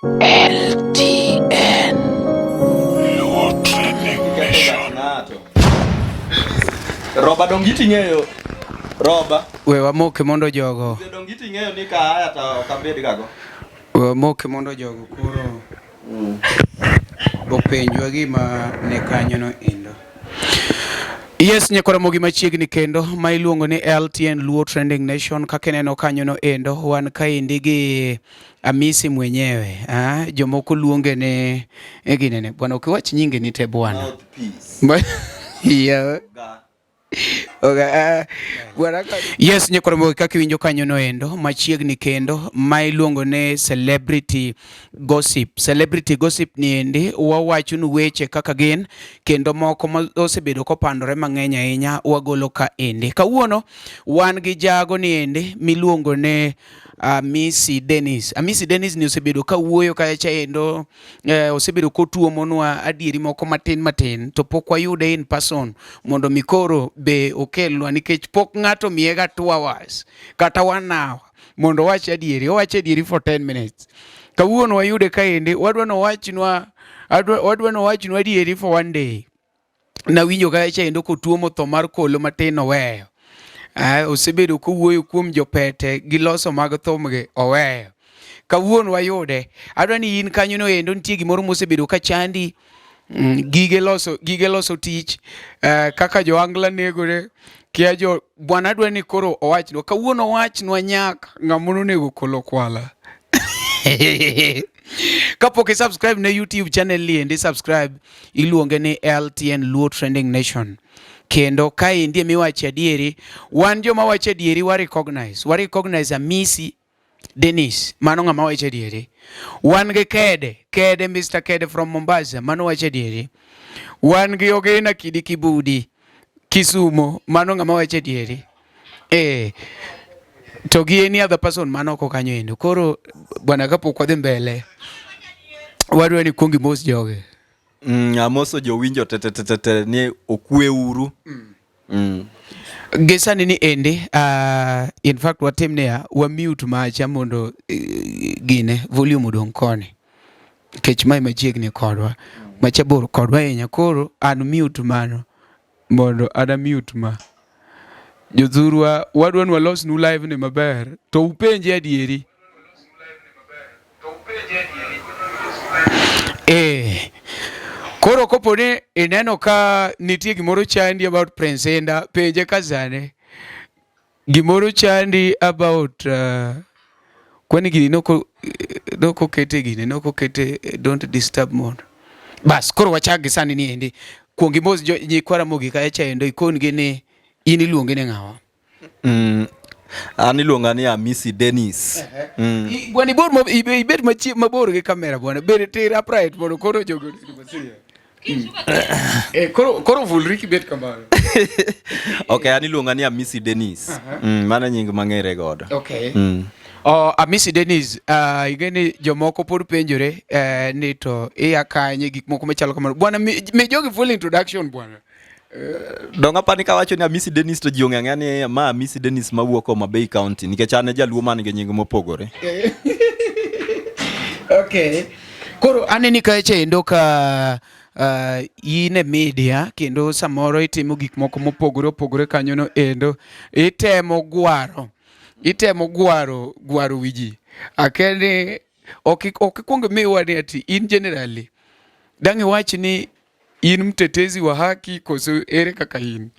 LTN. Luo Trending Nation. Roba dongiti ng'eyo. Roba. We wamoke mondo jogo. Dongiti ng'eyo ni ka aya to ok abed gago. We wamoke mondo jogo koro openjwa gima ne kanyono endo. Yes, nyakwaramogi machiegni kendo ma iluongo ni LTN Luo Trending Nation kaka ineno kanyono endo wan kaendi gi Amisi mwenyewe ah, jomoko luonge ni e ginene bwana, ukiwach nyinge ni te bwana Mouthpiece. yeah. Ga. Okay, bwana yes, nyakwaramogi kaka iwinjo kanyono endo machiegni kendo ma iluongo ni celebrity gossip. Celebrity gossip ni endi wawachonu weche kaka gin kendo moko ma osebedo kopandore mang'eny ahinya wagolo ka endi. Kawuono wan gi jago ni endi miluongo ni Amisi Dennis. Amisi Dennis ni osebedo ka wuoyo kacha endo osebedo kotuomonwa adieri moko matin matin to pok wayude in person mondo mi koro be okelnwa nikech pok ng'ato miyega 2 hours kata 1 hour mondo owach adieri. Owacho adieri for 10 minutes. Kawuono wayude kaendi wadwa nowachnwa wadwa nowachnwa adieri for one day. Nawinjo kacha endo kotuomo tho mar kolo matin oweyo. Osebedo kowuoyo kuom jopete gi loso mag thumgi oweyo. Kawuono wayude. Adwa ni in kanyono endo nitie gimoro mosebedo ka chandi gige loso tich kaka jo-Angla negore kia jo bwana adwa ni koro owachnwa kawuono owachnwa nyaka ng'ama nonego kolo kwala. Kapok i subscribe ne YouTube channel ni endi subscribe iluonge ni LTN Luo Trending Nation. Kendo kaendi emiwache adieri, wan joma wacho adieri wa recognize, wa recognize Amisi Dennis, mano ng'ama wacho adieri. Wan gi Kede, Kede Mr. Kede from Mombasa, mano wacho adieri. Wan gi Ogena Kidi Kibudi, Kisumo, mano ng'ama wacho adieri. To gi any other person mano oko kanyo endo. Koro bwana kapok wadhi mbele, wadwa ni kuong imos jogi. Amoso jowinjo te te te te ni okwe uru. Gi sani ni endi, in fact watim niya, wa mute macha mondo gine volume odong' koni. Nikech mae machiegni kodwa, macha bor kodwa ahinya. Koro an mute mano mondo an mute ma. Jothurwa wadwa ni walosnu live ni maber to upenje adieri. Koro kopo ni ineno ka nitie gimoro chandi about Prince Indah, penje Kazane. Gimoro chandi about kwani gini noko kete gini, noko kete don't disturb mode. Bas, koro wachak gi sani ni endi. Kuong imos nyikwa Ramogi kacha endo ikon gi ni in iluongi ni ng'awa? An iluonga ni Amisi Dennis. Bwana ibor ibet mabor gi kamera bwana. Bed tir upright mondo koro jogo oneni masie. Koro vulri kibet kamano. Okay, an iluonga ni Amisi Dennis. Mano nying mang'ere godo. Okay. Amisi Dennis, ing'e ni jomoko pod penjore ni to iya kanye gik moko machalo kamano. Bwana mi jogi full introduction bwana. Dong apani kawacho ni Amisi Dennis to ji ong'e ang'eya ni ma Amisi Dennis mawuok Homa Bay County nikech an e jaluo man gi nying mopogore. Okay. Koro aneni kacha endo ka in e media kendo samoro itimo gik moko mopogore opogore kanyono endo itemo gwaro wi ji. Akeni ok ikuong miwa ni ati in generally dang' iwach ni in mtetezi wa haki koso ere kaka in?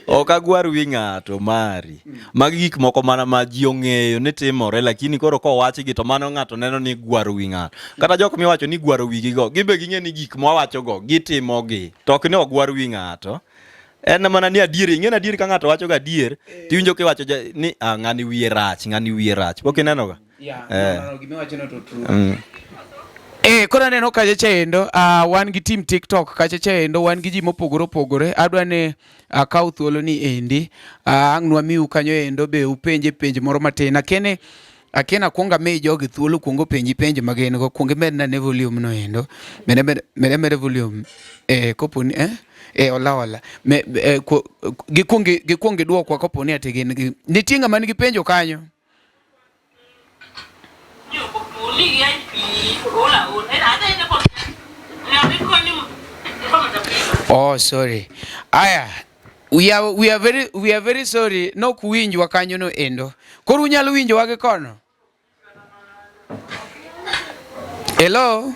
Ok agwar wi ng'ato mari. Magi gik moko mana ma ji ong'eyo ni timore, lakini koro kowachgi to mano ng'ato neno ni gwaro wi ng'ato. Kata jok miwacho ni gwaro wigi go, gin be ging'e ni gik mwawacho go gitimogi. To ok ni ogwar wi ng'ato. En mana ni adier, ing'e ni adier ka ng'ato wacho ga adier, tiwinjo kiwacho ni ng'ani wiye rach, ng'ani wiye rach. Pok ineno ga? Yeah, no, no, gima iwacho no to true. Koro aneno kacha cha endo, wan gi team TikTok kacha cha endo, wan gi ji mopogore opogore. Adwa ni akaw thuolo ni endi, ang' nwamiu kanyo endo be upenje penj moro matin. Akene akwong ami jogi thuolo kuong openji penjo ma gin go, kuong imedna ne volume no endo. Med ameda volume. Kopo ni, ola ola. Gikuong gidwokwa kopo ni ati gin gi, nitie ng'ama nigi penjo kanyo? Oh, sorry. Aya, we are very sorry. Nok winjwa kanyo no endo. Koro unyalo winjowa gi kono? Hello?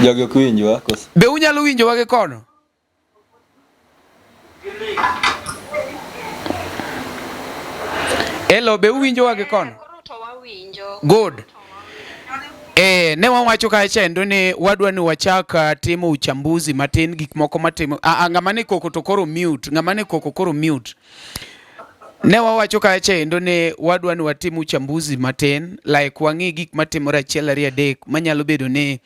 Jogi ok winjwa koso? Be unyalo winjowa gi kono? Hello, be uwinjowa gi kono? Koro to wawinjo. Good. Eh, ne wawacho kacha endo ni wadwa ni wachak timo uchambuzi matin gik moko matimo. Ah, ah, ng'ama ne koko to koro mute, ng'ama ne koko koro mute. Ne wawacho kacha endo ni wadwa ni watim uchambuzi matin like wang'i gik matimore achiel ariyo adek manyalo bedo ni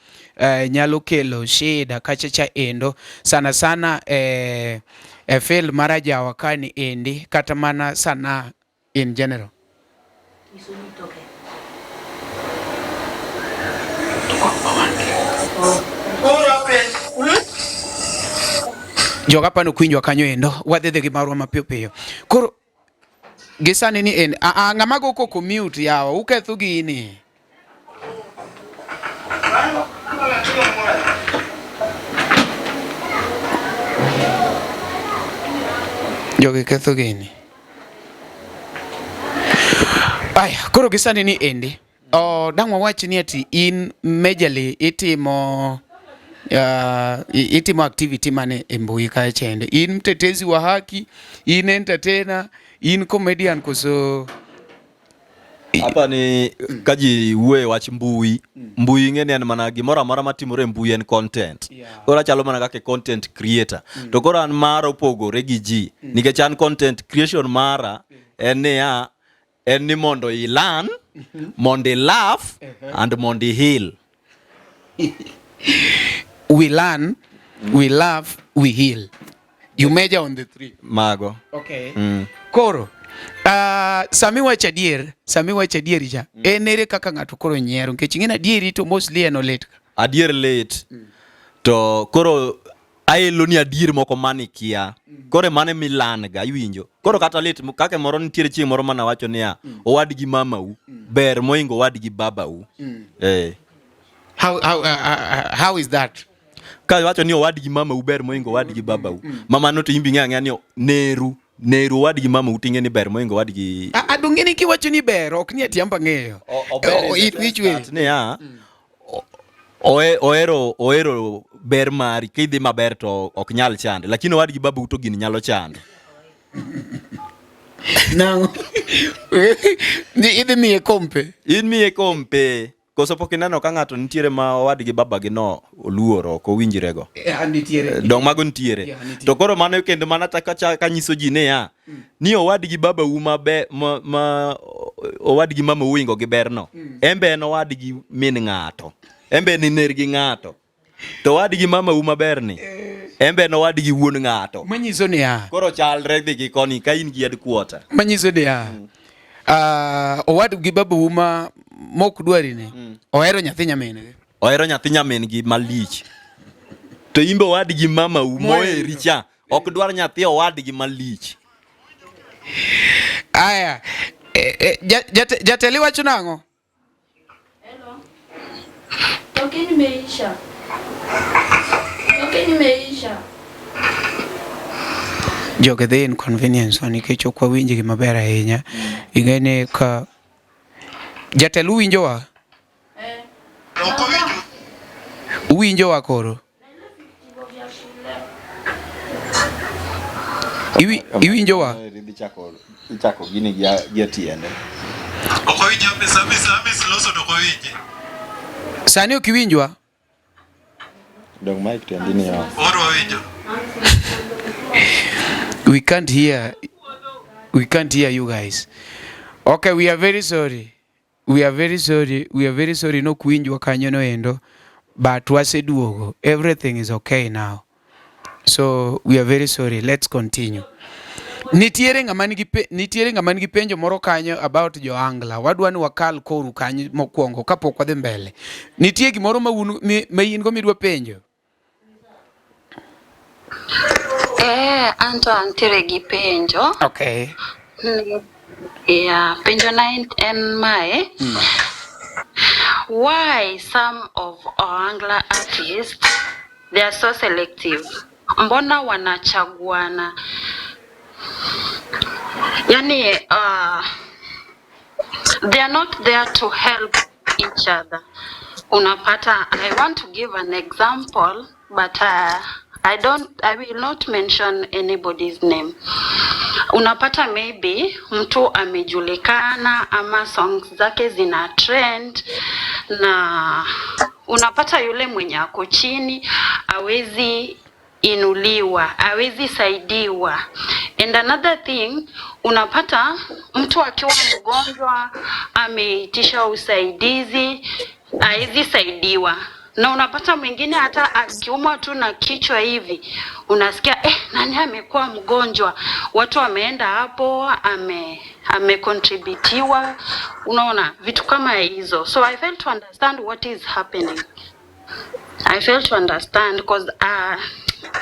nyalo kelo shida kacha cha endo sana sana e field mar ajawa kani endi kata mana sana in general. Joga pano kwinjwa kanyo endo wadhi dhi gi marwa mapiyo piyo. Koro gi sani ni en a a ng'ama go koko mute yawa uketho gini. Jogi ketho gini. Aya, koro gi sani ni endi. Oh, dang' wawach ni ati in majorly itimo itimo activity mane e mbui kae chende. In mtetezi wa haki, in entertainer, in comedian koso Hapa ni ka ji wuoye wach mbui, mbui ing'e ni en mana gimoro amora matimore e mbui en content. Koro achalo mana kaka content creator. To koro an mara opogore gi ji. Nikech an content creation mara en niya, en ni mondo i learn, mondo i laugh, and mondo i heal. We learn, we laugh, we heal. You major on the three. Mago. Okay. Koro, sami wacho adier, sami wacho adier cha. En ere kaka ng'ato koro nyiero nikech ing'e ni adieri to mostly en olit. Adier lit. To koro aelo ni adier moko mane kia. Koro mane milan ga iwinjo. Koro kata lit kaka moro nitiere chieng' moro mana wacho niya, owadgi mamau ber moingo owadgi babau. How is that? Ka iwacho ni owadgi mamau ber moingo owadgi babau. Mama no to imbi ng'e ang'eya ni neru, neru owadgi mamau ting'e ni ber moingo owadgi. Adung'e ni kiwacho ni ber ok ni ati amba ng'eyo. Ober In which way? Niya, ohero ber mari, kidhi maber to ok nyal chande, lakini owadgi babau to gini nyalo chando. Nang'o? Ni idhi miye kompe. In miye kompe. Koso pok ineno ka ng'ato nitiere ma owadgi babagi no oluoro ok owinjrego? Nitiere. Dong mago nitiere. Yeah, nitie. To koro mano kendo mana ka nyiso ji niya, ni owadgi babau ma be, ma, ma owadgi mamau wingo gi berno. En be en owadgi min ng'ato. En be en nergi ng'ato. To owadgi mamau maberni, en be en owadgi wuon ng'ato. Manyiso niya. Koro chalre dhi gi koni ka in gi headquarter. Manyiso niya. Owadgi babau ma mok dwari ni, ohero nyathi nyamin-gi. Ohero nyathi nyamin-gi malich. To in be owadgi mamau moheri cha, ok dwar nyathi owadgi malich. Aya, jateli wacho nang'o? Hello. Tokeni imeisha. Tokeni imeisha. Jogi dhi inconvenience wa nikech ok wawinjgi maber ahinya. Ing'e ni ka jatelo uwinjowa? Uwinjowa koro? Iwinjowa? Ichako gini gi atiende. Ok owinji, Amis, Amis, Amis loso to ok owinji. Sani ok iwinjwa? Dong mic to ndini ya. Oro wawinjo. We can't hear. We can't hear you guys. Okay, we are very sorry. We are very sorry. We are very sorry no kuwinjwa kanyo no endo. But waseduogo. Everything is okay now. So we are very sorry. Let's continue. Nitiere ng'ama nigi nitiere ng'ama nigi penjo moro kanyo about jo-Angla. Wadwa ni wakal koru kanyo mokwongo kapok wadhi mbele. Nitie gimoro ma un, ma in go midwa penjo? Anto antiere gi penjo. Okay. Yeah, penjo na en mae. Why some of Ohangla artists they are so selective? Mbona wanachaguana? Yani they are not there to help each other. Unapata, I want to give an example, but I will not mention anybody's name. Unapata maybe mtu amejulikana ama songs zake zina trend, na unapata yule mwenye ako chini awezi inuliwa, awezi saidiwa. And another thing, unapata mtu akiwa mgonjwa ameitisha usaidizi, hawezi saidiwa. Na unapata mwingine hata akiumwa tu na kichwa hivi, unasikia nani amekuwa mgonjwa, watu wameenda hapo, amecontributiwa, unaona vitu kama hizo. So I fail to understand what is happening. I fail to understand 'cause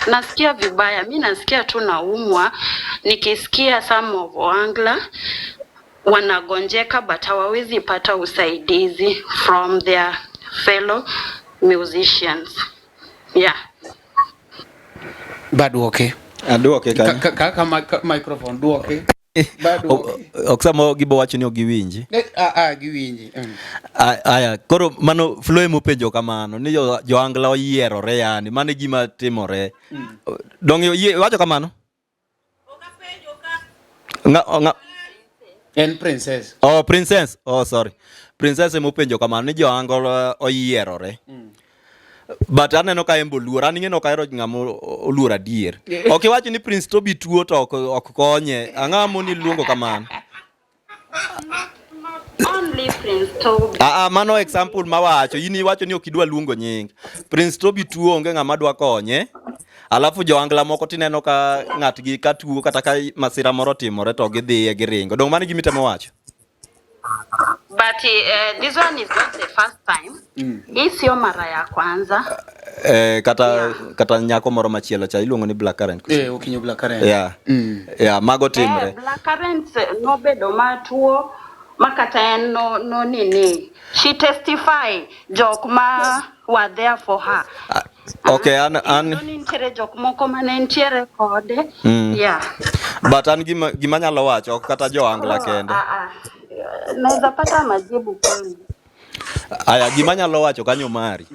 nasikia vibaya, mi nasikia tu naumwa nikisikia some of Ohangla wanagonjeka but hawawezi pata usaidizi from their fellow musicians. Yeah. Baduoke. Aduoke kanyo. Ka microphone duoke. Baduoke. Ok samo gibo wacho ni ok giwinji. Giwinji. Aya, koro mano Flo emopenjo kamano ni jo Ohangla oyierore yani, mano e gima timore. Dong yie wacho kamano? Nga, En princess. Oh, princess. Oh, sorry. Princess emopenjo kamano ni jo Ohangla oyierore. But aneno ka en be oluor. An ing'e ok ahero ng'ama oluor adier. Ok iwach ni Prince Toby tuo to ok konye. Ang'o moni luongo kamano? Only Prince Toby. Ah, ah, mano example mawacho. In iwacho ni ok idwa luongo nying. Prince Toby tuo, onge ng'ama dwa konye. Alafu jo-Ohangla moko tineno ka ng'atgi ka tuo kata ka masira moro otimore to gidhiye giringo. Dong' mano e gima itemo wacho? But this one is not the first time. Hii sio mara ya kwanza. Kata kata nyako moro machielo cha iluongo ni Black Current. Okinyo Black Current. Yeah. Yeah, mago timre. Black Current nobedo matuo makata en no nini. She testify jok ma were there for her. Ah, okay, an Iyudo ni nitiere jok moko mane nitiere kode. Yeah. But an gima nyalo wacho ok kata jo-Ohangla kende. Ah, ah. Naweza pata majibu kweli? Aya, gima nyalo wacho kanyo mari.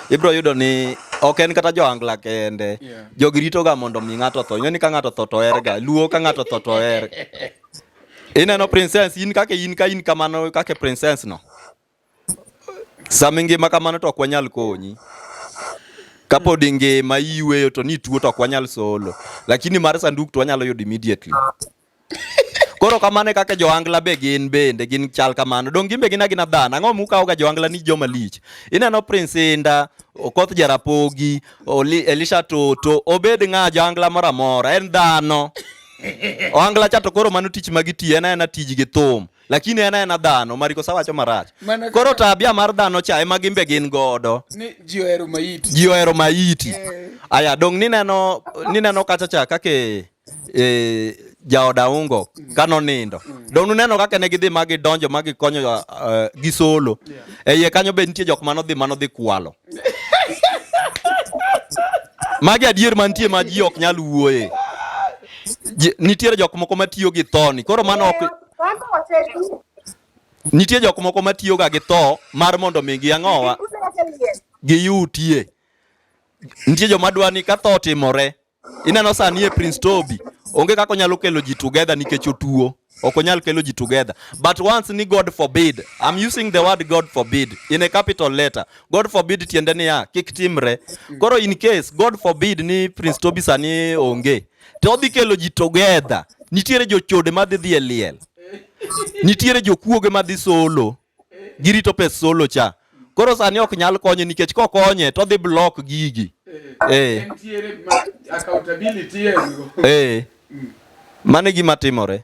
Ibro yudo ni ok en kata jo-Ohangla kende. Jogi rito ga mondo mi ng'ato tho. Ing'e ni ka ng'ato tho to her ga. Luo ka ng'ato tho to her. Ineno princess, in kaka in ka in kamano kaka princess no. Sama ingima kamano to ok wanyal konyi. Kapod ingima iyweyo to ni tuo to ok wanyal solo. Lakini mar sanduk to wanyalo yudo immediately. Koro kamano e kaka jo-Ohangla be gin bende gin chal kamano. Dong' gin be gin agina dhano. Ang'o mukawo ga jo-Ohangla ni joma lich? Ineno Prince Inda, Okoth Jarapogi, Elisha Toto, obed ng'a jo-Ohangla moro amora, en dhano. Ohangla cha to koro mano tich ma gitiyo, en aena tij gi thum. Lakini en aena dhano, Mariko sawacho marach. Mana Koro tabia mar dhano cha ema gin be gin godo. Ni ji ohero maiti. Ji ohero maiti. Aya, dong' nineno kacha cha kake jaod Aungo kanonindo. Dong' nuneno kaka ne gidhi ma gidonjo ma gikonyo gi solo. E iye kanyo be nitie jok manodhi kwalo. Magi adier mantie ma ji ok nyal wuoye. Nitiere jok moko matiyo gi thoni. Koro mano ok nitie jok moko matiyo ga gi tho mar mondo mi gi ang'owa giyutie. Nitie joma dwa ni ka tho otimore, ineno sani e Prince Toby, onge kaka onyalo kelo ji together nikech otuo. Ok onyal kelo ji together. But once ni God forbid, I'm using the word God forbid in a capital letter. God forbid tiende niya, kik timre. Koro in case God forbid ni Prince Toby sani onge, to odhi kelo ji together. Nitiere jochode madhi dhi e liel. Nitiere jokuoge madhi solo. Girito pes solo cha. Koro sani ok nyal konye nikech kokonye to odhi block gigi. Nitiere accountability e Mano e gima timore.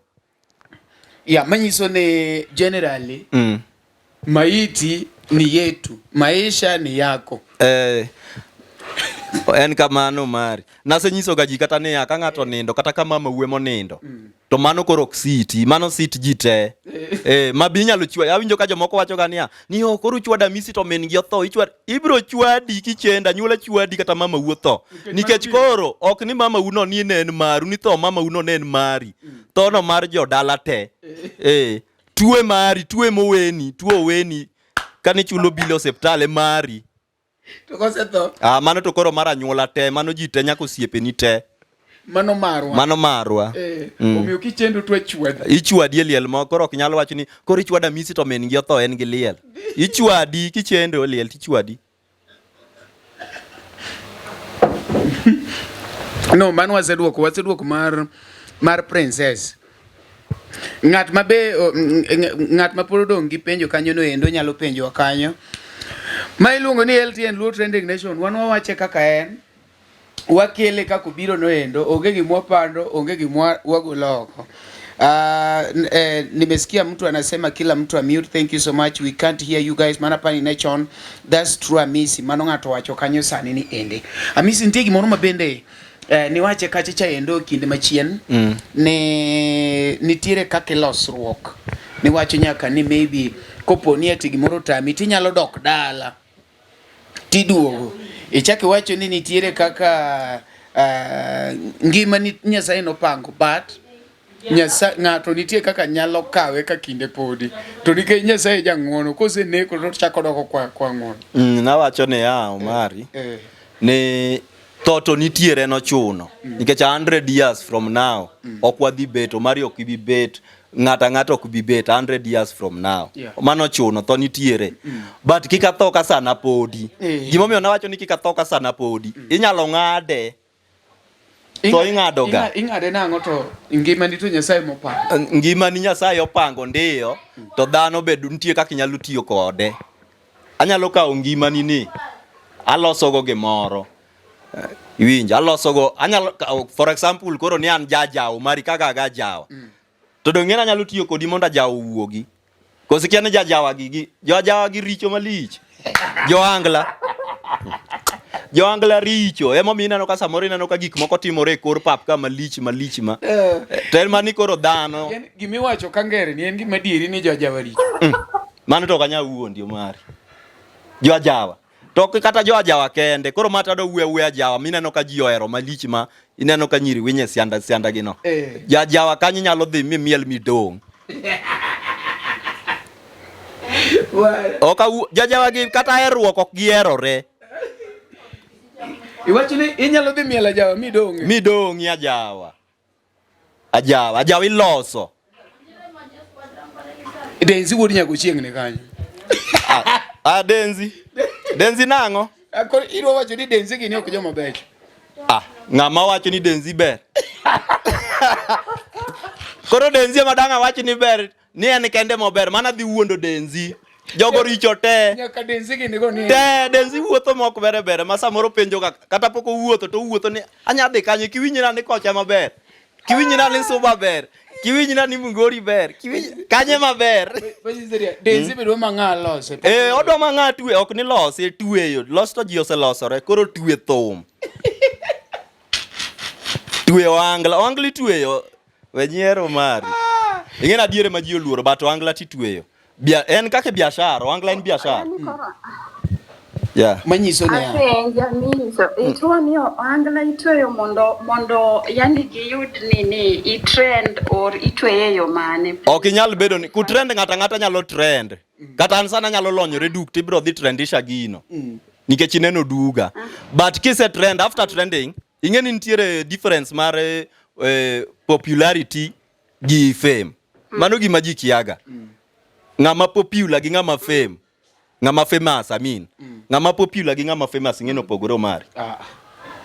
Ya, manyiso ni generally maiti ni yetu, maisha ni yako. En kamano mari. Nasenyisoga ji kata niya, ka ng'ato onindo kata ka mama wuo monindo, to mano koro ok siti, mano sit ji te. Eh, ma be inyalo chwadi. Awinjo ka jomoko wachoga niya, ni oh, koro uchwado Hamisi to min gi otho, ichwad ibiro chwadi kichendo, anyuola chwadi kata mama u otho. Nikech koro ok ni mama u no ni ne en maru, ni tho mama u no ne en mari. Tho no mar jodala te. Eh, tuo mari, tuo moweni, tuo oweni. Kane ichulo bill e osiptal e mari. To kosetho? Ah, mano to koro mar anyuola te, mano ji te nyaka osiepeni te. Mano marwa. Mano marwa. Eh, Omiyo kichendo to achwadi. Ichwadi e liel moko, koro ok nyal wacho ni koro ichwado Hamisi to min gi otho en gi liel. Ichwadi kichendo e liel tichwadi. No, mano waseduoko, waseduoko mar princess. Ng'at ma be ng'at ma pod odong' gi penjo kanyo no endo nyalo penjowa kanyo. Ma iluongo ni LTN Luo Trending Nation, wan wawache kaka en. Wakele kaka obiro no endo, onge gima wapando, onge gima wagolo oko. Nimesikia mtu anasema kila mtu amute, thank you so much, we can't hear you guys, mana pani ne chon, that's true Amisi, mano ng'ato wacho kanyo sani ni ende. Amisi nitie gimoro ma bende niwache kacha cha endo kinde machien ne nitiere kaka ilosruok niwacho nyaka ni maybe kopo ni ati gimoro otami tinyalo dok dala tiduogo ichako iwacho ni nitiere kaka ngima ni Nyasaye nopango but ng'ato nitie kaka nyalo kawe ka kinde podi to nikech Nyasaye jang'uono koseneko to chako doko kwa ng'uono. Nawacho niya Omari ni tho to nitiere nochuno nikech 100 years from now ok wadhi bet, Omari ok ibi bet, ng'ato ang'ata ok bi bet 100 years from now. Mano ochuno, tho nitiere. But kik atho ka sana podi. Gimomiyo nawacho ni kik atho ka sana podi, inyalo ng'ade. Tho ing'ado ga. Ing'ade nang'o to ngimani to Nyasaye mopango? Ngimani Nyasaye opango ndiyo, to dhano be nitie kaka inyalo tiyo kode. Anyalo kawo ngimani ni, alosogo gimoro. Iwinjo, alosogo, anyalo kawo, for example, koro ni an jajawo mari kaka aga ajawa. To donge anyalo tiyo kodi mondo ajawo owuogi? Koso ikia ni jajawa gi, jojawa gi richo malich. Joangla. Joangla richo. Emomiyo ineno ka samoro ineno ka gik moko timore e kor pap ka malich malich ma. To en mana ni koro dhano. Gimiwacho ka ngere ni en gima adieri ni jojawa richo. Mano to ok anyal wuondi Omari. Joajawa. To ok kata joajawa kende. Koro ma to adwa wuoyo awuoya ajawa mineno ka ji ohero malich ma ineno ka nyiri winye sianda sianda gi no. Jajawa kanyo inyalo dhi mimiel midong'. Ok jajawa gi kata herruok ok giherore. Iwacho ni inyalo dhi miel ajawa midong'. Midong' ajawa. Ajawa, ajawa iloso. Denzi wuod Nyagochieng' ni kanyo. Ah, Denzi. Denzi nang'o? Koro idwa wacho ni Denzi gini ok joma becho. Ah, ng'ama wacho ni Denzi ber. Koro Denzi ema dang' awach ni ber, ni en kende mober, mana dhi wuondo Denzi. Jogo richo te. Nyaka Denzi gini go ni. Te, Denzi wuotho mok bere bere, ma samoro penjo ga, kata pok owuotho to owuotho ni anya dhi kanye, kiwinjra ni kocha maber. Kiwinjra ni Suba ber. Kiwinjra ni Mugori ber. Kiwinj kanye maber. Denzi be dwa ma ng'a lose. Eh, odwa ma ng'a twe, ok ni lose, tweyo. Los to ji oselosore, koro twe thum. Twe ohangla, ohangla itweyo. We nyiero mari. Ing'e ni adier ema ji oluoro, but ohangla titweyo. Bia, en kaka biashara, ohangla en biashara. Yeah. Manyiso niya. Apenja miso, ituo ni ohangla itweyo mondo yani giyud ni i trend or itweye e yo mane? Ok inyal bedo ni ku trend ng'ato ang'ata nyalo trend. Kata an sana anyalo lonyore duk tibiro dhi trendisha gino. Nikech ineno duga. But kise trend after trending, ing'e ni nitiere difference mar popularity gi fame. Mano gima ji kiaga. Ng'ama popular gi ng'ama fame. Ng'ama famous, I mean. Ng'ama popular gi ng'ama famous ing'e ni opogore Omari.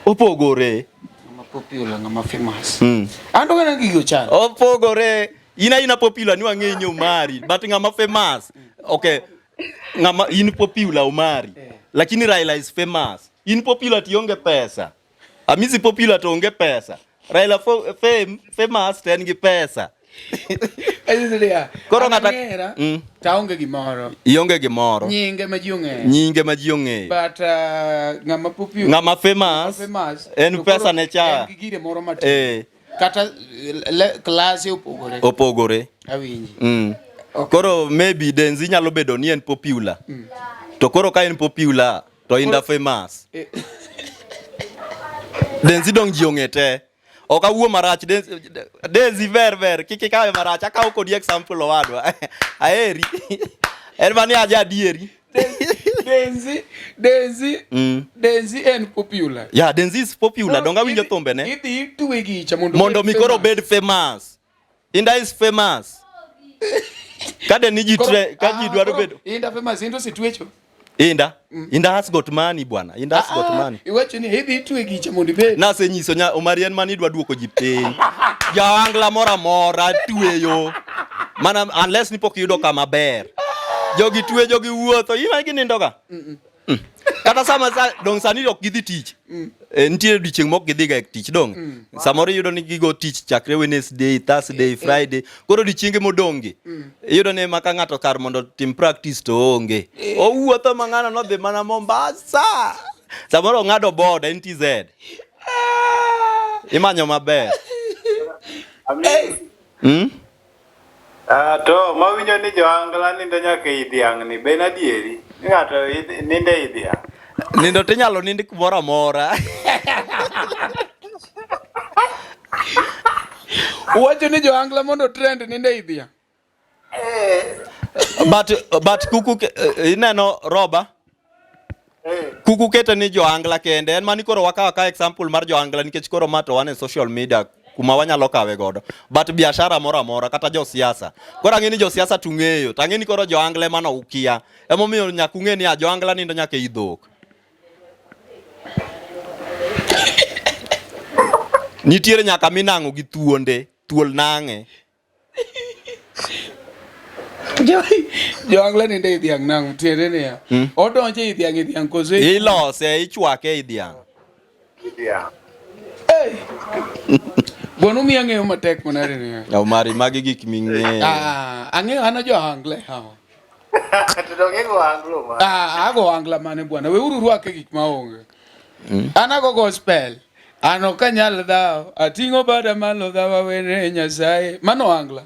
Opogore. Ng'ama popular, ng'ama famous. An to kana gigi ochalo. Opogore. In aina popular ni wang'eyi ni Omari, but ng'ama famous. Okay. Ng'ama in popular Omari. Lakini Raila is famous. In popular to ionge pesa. Amisi popular to onge pesa. Raila famous to en gi pesa. Koro ng'ata ng'era taonge gimoro. Ionge gimoro. Nyinge ma ji ong'eyo. Nyinge ma ji ong'eyo. But ng'ama popular. Ng'ama famous. Famous. En pesa ne cha. En gi gire moro matin. Kata klase opogore. Opogore. Awinji. Okay. Koro maybe Denzi nyalo bedo ni en popular. To koro ka en popular to Inda famous. Denzi dong ji ong'e te. Ok awuo marach Denzi, Denzi ber ber kik ikawe marach akawo kodi example owadwa. Aheri. En mani aja adieri. Denzi, Denzi, Denzi en popular. Yeah, Denzi is popular. Donga winjo thumbe ne. Idhi itwe gicha mondo Mondo mi koro bed famous. Inda is famous. Ka de ni ji tre, ka ji dwaro bedo. Inda famous, Inda osetwecho. Inda. Inda has got money bwana. Inda has got money. Iwacho ni idhi itwe gicha mondo ibed. Nasenyiso nya Omari en mani idwa duoko ji piny. Jaangla moro amora tweyo. Mana unless ni pok iyudo kama ber. Jogi twe jogi wuotho, ima ginindo ga. Kata sama sa, dong sani ok gidhi tich. Nitie odiochieng' mok gidhiga e tich dong. Samoro iyudo ni gigo tich chakre Wednesday, Thursday, Friday. Koro odiochienge modong' gi. Iyudo ni maka ng'ato kar mondo tim practice to onge. Owuotho ma ng'ano nodhi mana Mombasa. Samoro ong'ado boda en TZ. Imanyo maber. To mawinjo ni jo-Angla nindo nyaka ei dhiang' ni, be en adieri? Ni ng'ato nindo ei dhiang'? Nindo tinyalo nind kumoro amora. Uwacho ni jo-Angla mondo trend nindo ei dhiang'. But kuku ineno Roba? Kuku kete ni jo-Angla kende, en mani koro wakawo ka example mar jo-Angla nikech koro ma to wan e social media kuma wanyalo kawe godo. But biashara moro amora kata josiasa. Koro ang'e ni josiasa tung'eyo, to ang'e ni koro jo-Angla ema no ukia. Emomiyo nyaka ung'e ni a jo-Angla nindo nyaka ei dhok. Nitiere nyaka minang'o gi thuonde, thuol nang'e. Jo-Angla nindo ei dhiang' nang'o? Tiende niya, odonjo ei dhiang' e dhiang' koso ei- Ilose, ichwake ei dhiang'. Dhiang'. Hey! Bwana umiya ng'eyo matek manade niya. Omari, magi gik ming'eyo. Ah, ang'eyo an jo-Angla e hawa. To donge go Anglo ma. Ah, ago Angla mane bwana, weuru rwake gik maonge. An ago gospel. An ok anyal dhawo, ating'o bada malo dhawa wene Nyasaye. Mano Angla.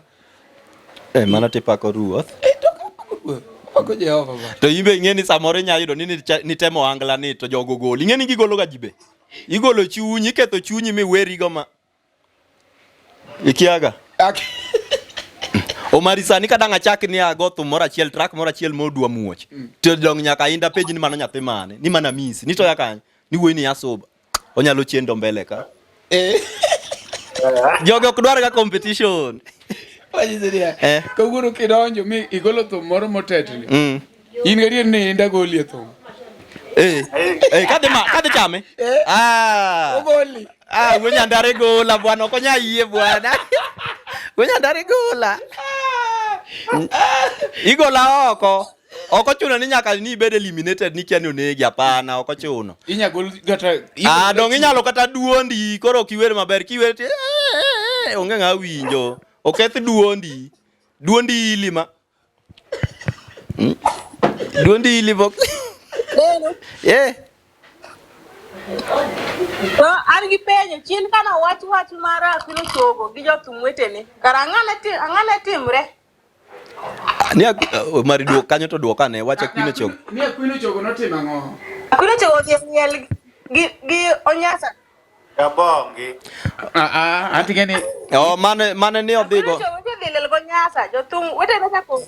Mano tipako ruoth. To apako ruoth, apako Jehova bwana. To imbe ing'e ni samoro inya yudo ni nitemo Angla ni to jogo goli. Ing'e ni gigolo ga ji be. Igolo chunyi, iketho chunyi miwerigo ma. Ikiaga. Omari sani ka dang' achak ni ago thum moro achiel, track moro achiel modwa muoch. To dong' nyaka Inda penj ni mano nyathi mane, ni mana Miss, ni toya kanye, ni wuoyi ni Asuba. Onyalo chendo mbele ka. Jogi ok dwar ga competition. Wanyise niya, kawuono kidonjo mi igolo thum moro motetni. In gadier ni Inda goli e thum. Kadhi ma, kadhi chame. Ogoli. Wuo Nyandare gola bwana, ok onya yie bwana. Wuo Nyandare gola. Igola oko. Ok ochuno ni nyaka ni ibed eliminated ni kia ni onegi, hapana, ok ochuno. Inya gol kata Dong inyalo kata duondi, koro ok iwer maber, kiwer ti onge ng'a winjo. Oketh duondi. Duondi ili ma. Duondi ili bok. To an gi penjo chien kana wach wach mar Aquino Chogo gi jothum wetene. Kara ang'ane timre? Ni Mari duok kanyo to duok ane wach Aquino Chogo. Ni Aquino Chogo notimo ang'o? Aquino Chogo odhi e miel gi Onyasa. Kabongi. Anti ng'eni. Oh, mane ni odhi go. Aquino Chogo odhi liel go Nyasa, jothum wetene ka ko.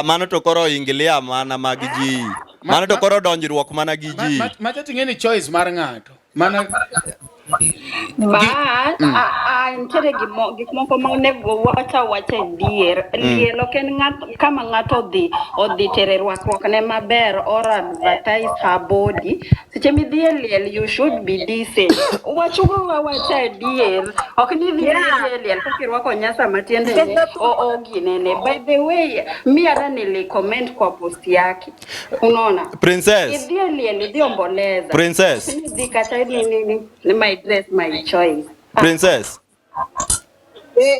Mano to koro ingilia mana mag ji. Mano to koro donjruok mana gi ji. Macha ting'eni choice mar ng'ato. Mana But nitiere gik moko ma onego wach awacha e dier. Liel ok en kama ng'ato odhi tere rwakruok ne maber or advertise her body. Seche midhi e liel, you should be decent. Wachugo wawacha e dier. Ok ni idhi e liel kaka irwako nyasa matiende ne o ginene. By the way, mi hata nili comment kwa post yake. Unaona? Princess. Idhi e liel, idhi omboleza. Princess. Idhi kata ni my dress, my choice. Princess. Eh,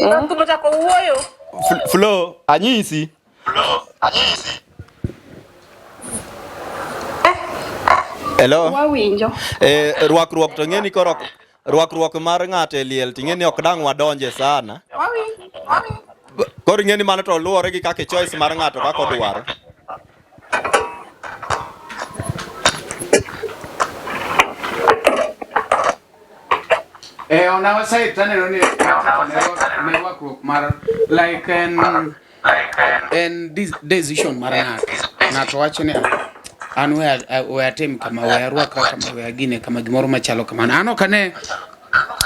Jothum ochako wuoyo. Flo, anyisi. Hello. Wawinjo. Eh, rwakruok to ng'eni koro rwakruok mar ng'ato e liel to ing'eni ok dang' wadonje sana. Wawinjo. Wawinjo. Koro ing'eni mano to luwore gi kaka choice mar ng'ato kaka odwaro. Eh, on our side taneno ni ne rwakruok mar like en en decision mar ng'ato. Ng'ato wacho ni an we we atim kama, we arwakra kama, we agine kama, gimoro machalo kamano. An ok ane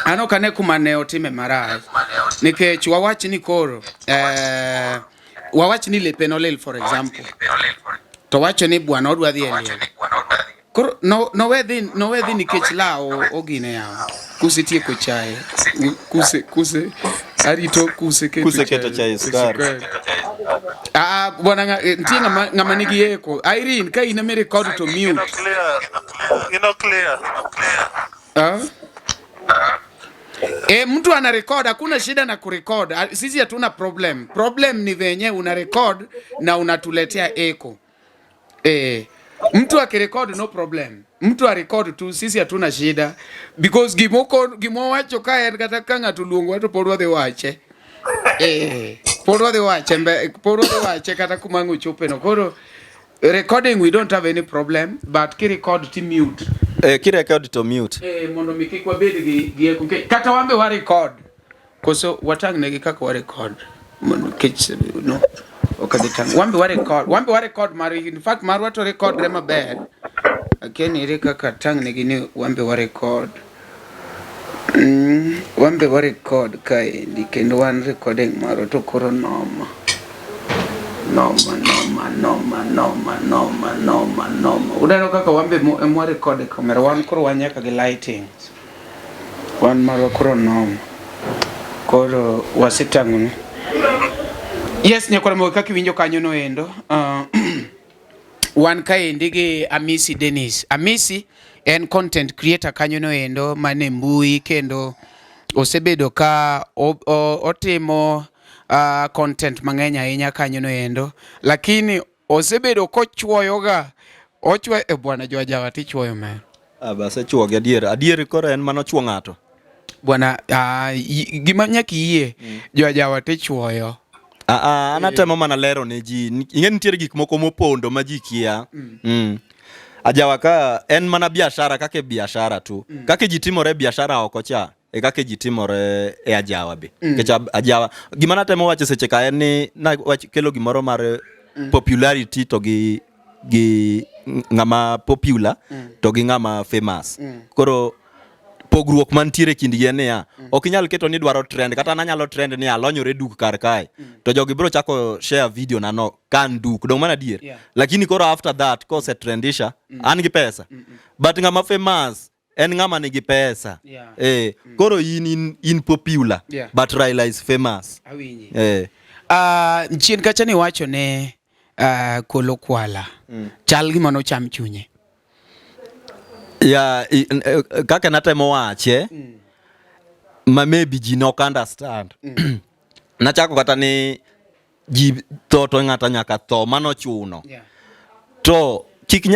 an ok ane kuma ne otime marach nikech wawach ni koro eh, wawach ni lepe nolil for example to wacho ni bwana odwa dhi e liel Koro no nowe dhi nowe dhi nikech law ogine yawa. Kusetieko chae. Kuse kuse arito kuse keto Kuse keto chae sukari. Ah ah, bwana nga- eh, nitie ng'ama ng'ama nigi eko. Irene ka in ema record to mute. Ino clear. Ino clear. Ah? E, mtu ana record, hakuna shida na kurecord. Ah, Sisi hatuna problem. Problem ni venye una record na unatuletea echo. Eh, mtu akirecord no problem. Mtu arecord tu, sisi hatuna shida because gimoko gimowacho ka en kata ka ng'ato oluongowa to pod wadhi wache. Eh, pod wadhi wache mbe, pod wadhi wache kata kuma ang' ochope no. Koro recording we don't have any problem but ki record ti mute. Eh, ki record to mute. Eh, mondo mi kik wabed gi gi echo. Nikech Kata wan be wa record. Koso watang' negi kaka wa record mondo kech no ok adhi tang'. Wan be wa record, wan be wa record mar in fact marwa to record re maber. Akia ni ere kaka tang' negi ni wan be wa record. Wan be wa record kaendi kendo wan recording marwa to koro noma. Noma, noma, noma, noma, noma, noma, noma. Uneno kaka wan be mwa record e camera, wan koro wan nyaka gi lightings. Wan marwa koro noma. Koro wasetang'onu. Yes, nyakwar Moyo kaka iwinjo kanyo no endo. Wan kaendi gi Amisi Dennis. Amisi en content creator kanyo no endo man e mbui kendo osebedo ka otimo content mang'eny ahinya kanyo no endo. Lakini osebedo kochuoyoga ochwe e bwana joajawa tichuoyo mer. Ah, bas achuogi adier. Adier koro en mano chuo ng'ato. Bwana gima nyaka iyie joajawa tichuoyo. Ah, ah, an atemo mana lero ne ji. Ing'e nitiere gik moko mopondo ma ji kia. Ajawa ka en mana biashara kaka e biashara tu. Kaka ji timore e biashara oko cha e kaka ji timore e ajawa be. Nikech ajawa gima natemo wacho seche ka en ni na wach kelo gimoro mar popularity to gi ng'ama popular to gi ng'ama famous. Koro pogruok mantiere kindgi en niya, ok inyal keto ni dwaro trend kata an anyalo trend ni alonyore duk kar kae to jogi biro chako share video na no ka an duk dong mana adier. Lakini koro after that kose trendisha an gi pesa. But ng'ama famous en ng'ama nigi pesa. Koro in popular but Raila is famous. Awinji. Chien kacha ni wacho ne Kolo Kwala. Chal gima nocham chunye. Ya, kaka natemo wache, ma maybe ji nok understand. Nachako kata ni ji tho to ng'ato nyaka tho, mano chuno. To kik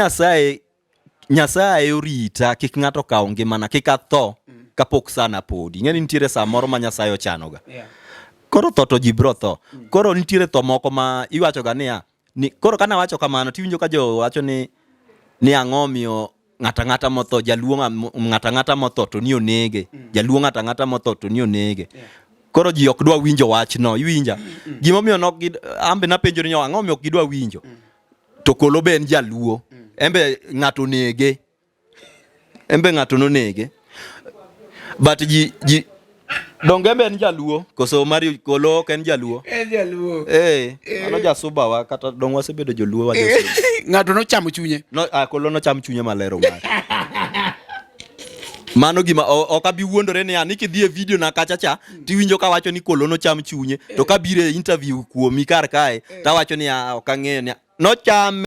Nyasaye orita, kik ng'ato kaw ngimana, kik atho kapok sana podi. Ing'e ni nitiere saa moro ma Nyasaye ochanoga. Koro tho to ji bro tho. Koro nitiere tho moko ma iwachoga niya, ni, koro kana wacho kamano tiwinjo ka jo wacho ni ang'o miyo ng'ata ng'ata motho, jaluo ng'ata ng'ata motho to ni onege. Jaluo ng'ata ng'ata motho to ni onege. Koro ji ok dwa winjo wachno, iwinja? Gimomiyo nok gi, ambe napenjo ni ang'o miyo ok gidwa winjo? To Kolo be en jaluo. Embe ng'ato onege. Embe ng'ato nonege. But ji donge embe en jaluo? Koso Mario Kolo ok en jaluo? En jaluo. Mano jasuba wa kata dong wasebedo joluo wa josuba. Ng'ato nochamo chunye. No, Kolo nocham chunye maler omar. Mano gima ok abi wuondore niya ni kidhi e video na kacha cha tiwinjo kawacho ni Kolo nocham chunye to kabiro e interview kuomi kar kae tawacho ni ok ang'eyo ni nochame.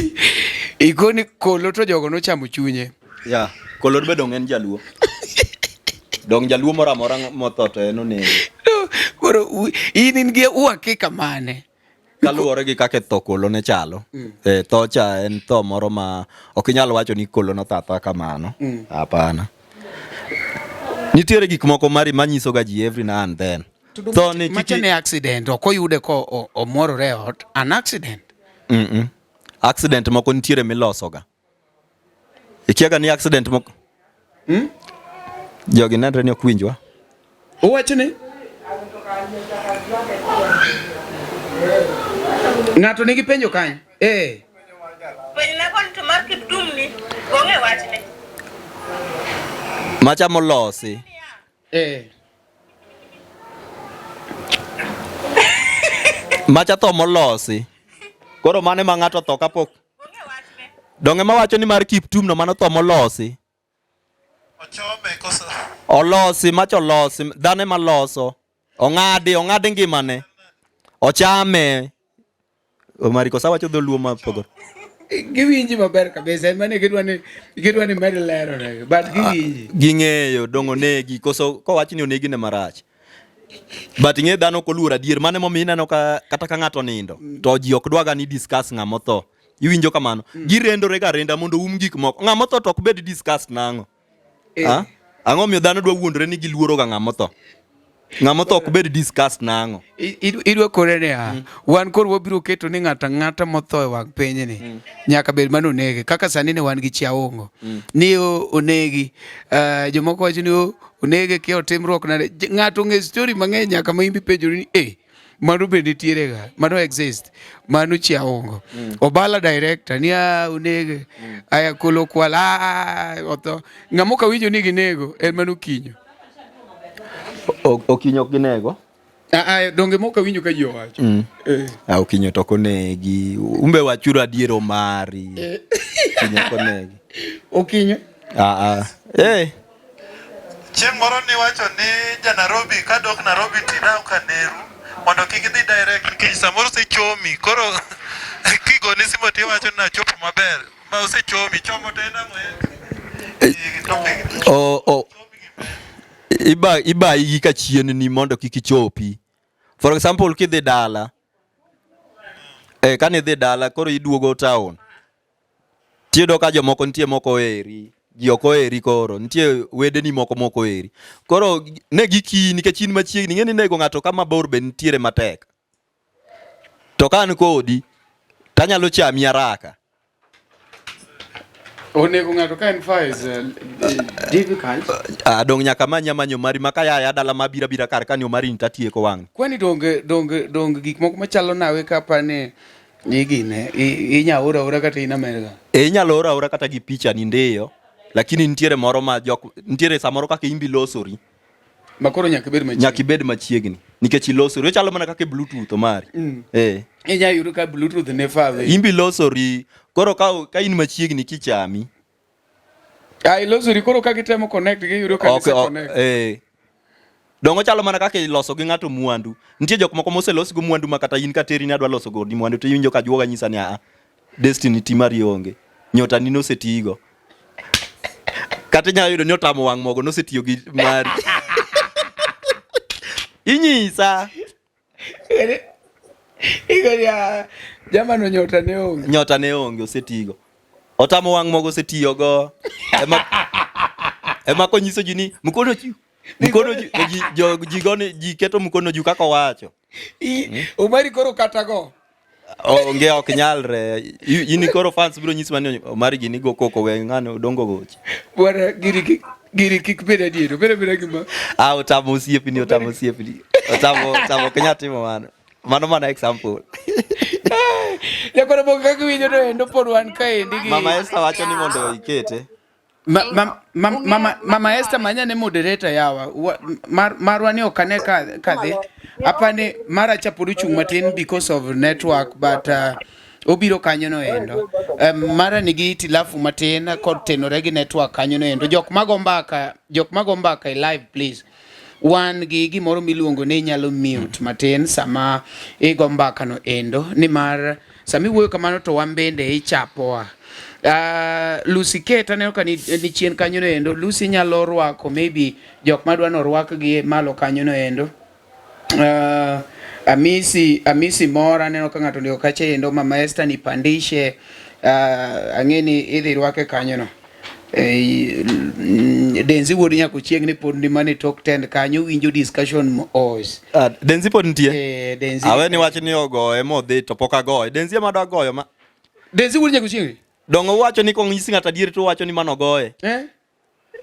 Ikoni Kolo to jogo nochamo chunye. Ya, Kolo be dong en jaluo. Dong jaluo moro amora motho to en onege. Koro in in gi uhakika mane? Kaluwore gi kaka tho kolo ne chalo. Eh, tho cha en tho moro ma ok inyal wacho ni kolo notho athoa kamano. Hapana. Nitiere gik moko mari manyiso ga ji every now and then. Tho ni Macha kiki ne accident, ok oyude ko omworore e ot, an accident. Mm -mm. Accident moko nitiere milosoga. Ikiaga ni accident moko. Hmm? Jogi nenre ni ok winjwa. Owacho ni ng'ato nigi penjo kanyo. Eh. Penjna koni to mar Kiptum ni, ong'e wachne. Macha molosi. Eh. Macha tho molosi. Koro mane ma ng'ato tho kapok. Donge mawacho ni mar Kiptum no mano tho molosi. Ochome koso. Olosi, macha olosi, dhano ema loso. Ong'adi, ong'ad ngimane. Ochame. Omari kosa wacho dholuo ma pogore. Giwinji maber kabisa, en mane gidwa ni gidwa ni med lero ne, but giwinji. Ging'eyo dong' onegi koso kowach ni onegi ne marach. But ing'e dhano ok oluor adier mano emomiyo ineno ka kata ka ng'ato nindo to ji ok dwaga ni discuss ng'ama otho. Iwinjo kamano? Girendore ga renda mondo um gik moko. Ng'ama otho to ok bed discussed nang'o? Eh. Ha? Ang'o miyo dhano dwa wuondore ni giluoro ga ng'ama otho? Ng'ama otho ok bed discussed nang'o? Idwa kore niya, wan koro wabiro keto ni ng'ato ang'ata motho e wang' pinyni nyaka bed mano onege. Kaka sani ne wan gi Chiaongo ni onegi. Jomoko wacho ni onege kia otimruok nade. Ng'ato ong'e story mang'eny nyaka ma imbi penjori ni eh mano be nitiere ga, mano exist, mano Chiaongo. Obala director ni ah onege. Aya kolo kwala ah, otho. Ng'ama ok awinjo ni ginego en mano Okinyo. Okinyo ok ginego? Ah, ah, donge mok awinjo ka ji owacho. Eh. Ah, Okinyo to ok onegi. Umbe wachuru adier Omari. Okinyo ok onegi. Okinyo. Ah, ah. Eh. Chieng' moro niwacho ni ja Nairobi kadok Nairobi tidaw kaneru mondo kik idhi direct nikech samoro osechomi koro kigoni simu tiwacho ni nachopo maber ma osechomi chomo to en ang'o eh? Topic. O, o, iba ibayi gi kachien ni mondo kik ichopi. For example, kidhi dala eh, kane idhi dala koro iduogo town tiyudo ka jomoko nitie moko oheri ji ok oheri koro nitie wedeni moko mok oheri koro ne gikiyi nikech in machiegni ing'e ni nego ng'ato kama bor be nitiere matek to ka an kodi tanyalo chami haraka Onego ng'ato ka en far is difficult. Ah, dong' nyaka many amanyo mari ma kaya ya dala ma bira bira kar kani omari ni tatieko wang'ni Kwani donge donge donge gik moko machalo nawe kapa ni igine inya ora ora kata in Amerika. E inyalo ora ora kata gi picha ni ndiyo, lakini nitiere moro ma jok nitiere samoro kaka imbi losori Ma koro nyaka ibed machiegni. nyaka ibed machiegni nikech ilosori ochalo mana kaka e bluetooth omari. Eh. Inya yudo ka bluetooth ne far away. Imbi losori koro ka in machiegni kichami. Ah, ilosori koro ka gitemo connect giyudo ka Ok, gise connect. eh. Dongo chalo mana kaka iloso gi ng'ato mwandu. Nitie jok moko moselos go mwandu ma kata in kateri ni adwa loso godi mwandu to iwinjo ka juoga nyisa ni a destiny ti mari onge. Nyota ni nosetigo. Kata inyalo yudo ni otamo wang' mogo nosetiyo gi mari. Inyisa. Igori ah, jamano nyota ne onge. Nyota ne onge osetigo. Otamo wang' mogo osetiyogo. Ema ema konyiso ji ni mkono juu. Mkono juu to ji jo ji gone ji keto mkono juu kaka owacho. Omari koro kata go. Onge ok nyalre. In koro fans biro nyisi mani Omari gini go koko we ng'ano dongo goche. Bwana giri kik giri kik bed adier. Obed abeda gima. Ah, otamo osiepni, otamo osiepni. Otamo otamo ok nyal timo mano. Mano mana example. Jakoro moko kaka iwinjo to endo pod wan kaendi gi Mama Esther wacho ni mondo ikete. Ma, ma, ma, mama, mama Esther manya ne moderator yawa. Mar, marwa ni ok ane ka, ka dhi. Apani mara cha pod ochung' matin because of network but obiro kanyo no endo. Mara nigi hitilafu matin kod tenore gi network kanyo no endo. Jok mago mbaka, jok mago mbaka e live please. Wan gi gimoro miluongo ni inyalo mute matin sama igo mbaka no endo nimar sama iwuoyo kamano to wan bende ichapowa. Lucy Kate aneno ka ni chien kanyo no endo. Lucy nyalo rwako maybe jok madwa ni orwakgi malo kanyo no endo. Amisi Amisi mora aneno ka ng'ato ondiko kacha endo Mama Esther nipandishe ang'e ni idhi rwake kanyo no. Eh, Denzi wuod Nyakuchieng ni pod ni mane tok tend kanyo winjo discussion mos. Ah, Denzi pod nitie? Eh, Denzi. Awe ni wach ni ogoye modhi to pok agoye. Denzi ema dwa goyo ma. Denzi wuod Nyakuchieng? Dongo uwacho ni kong'isi ng'ato adier to uwacho ni mano ogoye. Eh?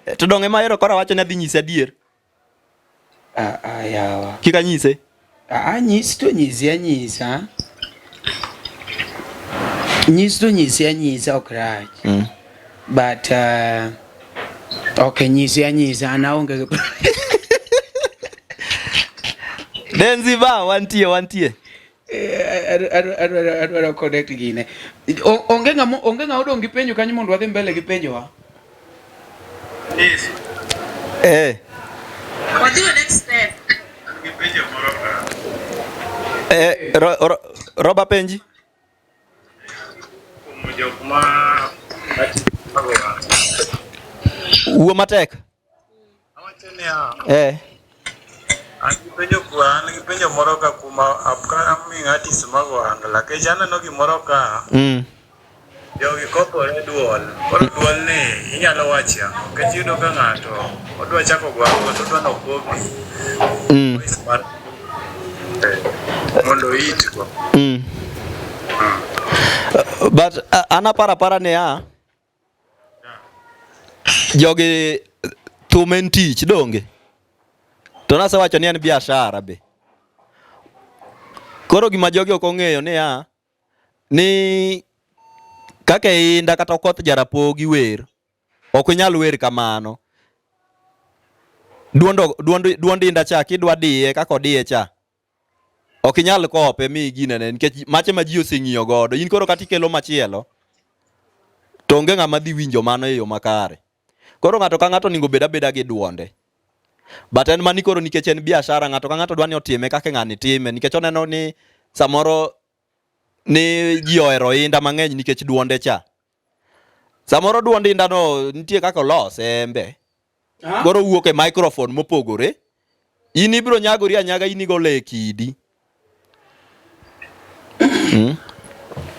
Eh, To donge ma ero koro awacho ni adhi nyise adier. Ah, ah, yawa. Kik anyise. Ah, nyis to nyisi anyisa. Nyis to nyisi anyisa ok rach. But okay, nyisi anyisa an aonge gi Denzi ba wantie wantie. Eh, adwaro connect gine. Onge ng'ama onge ng'a odong' gi penjo kanyo mondo wadhi mbele gi penjowa. Yes. Eh. Wadhi e next step. Gi penjo moro ka. Eh, Roba penji. Kuom jok ma Wuo matek. Awacho niya, Eh. an gi penjo kwa an gi penjo moro ka kuma upcoming artist mag ohangla kech aneno gimoro ka jogi kopore duol koro duol ni inyalo wacho ang'o nikech iyudo ka ng'ato odwa chako go ohangla to odwa ni okopi voice mar mondo oitgo. But an aparo apara niya, jogi thum en tich donge? To nasewacho ni en biashara be. Koro gima jogi ok ong'eyo niya, ni kaka Inda kata Okoth Jarapogi wer, ok inyal wer kamano. Duond Inda cha kidwa diye kaka odiye cha, ok inyal kope mi ginene nikech mache ma ji oseng'iyo godo. In koro kata ikelo machielo, to onge ng'ama dhi winjo mano e yo makare. Koro ng'ato ka ng'ato onego obed abeda gi duonde. But en mani koro nikech en biashara, ng'ato ka ng'ato dwa ni otime kaka ng'ani time, nikech oneno ni samoro ni ji ohero Inda mang'eny nikech duonde cha. Samoro duond Inda no nitie kaka olose en be. Koro wuok e microphone mopogore. In ibiro nyagori anyaga in igole e kidi.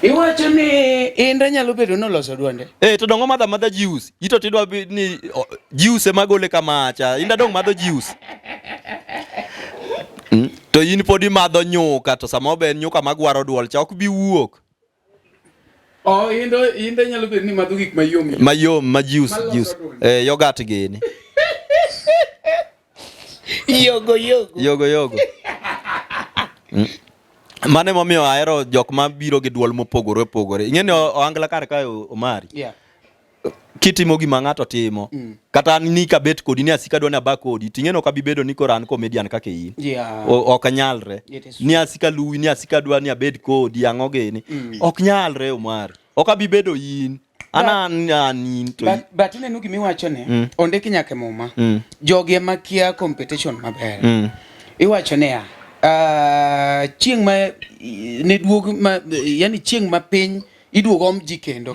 Iwacho ni Inda nyalo bedo ni oloso duonde. Eh, to dongo madha madha juice. Ito tidwa ni juice ema gole kamacha. Inda dong madho juice. To in pod imadho nyuka to sama be en nyuka magwaro duol cha ok bi wuok. Oh, Inda nyalo bedo ni madho gik mayom. Mayom ma juice Maloso juice. duol. Eh, yogurt gini. Yogo yogo. Yogo yogo. Mano emomiyo ahero jok ma biro gi duol mopogore opogore. Ing'e ni ohangla kar kae Omari. Yeah. Kitimo gima ng'ato timo. Kata an ni kabet kodi ni asika dwa ni aba kodi. Ting'e ni ok abi bedo ni koro an comedian kaka in. Yeah. Ok nyalre. It is Ni asika luwi ni asika dwa ni abed kodi ang'o gini. Ok nyalre Omari. Ok abi bedo in. An an in to But ineno gima iwacho ni ondiki nyaka e muma. Jogi ema kia competition maber. Iwacho niya, chieng' ma ne duog ma yani chieng' ma piny iduog om ji kendo.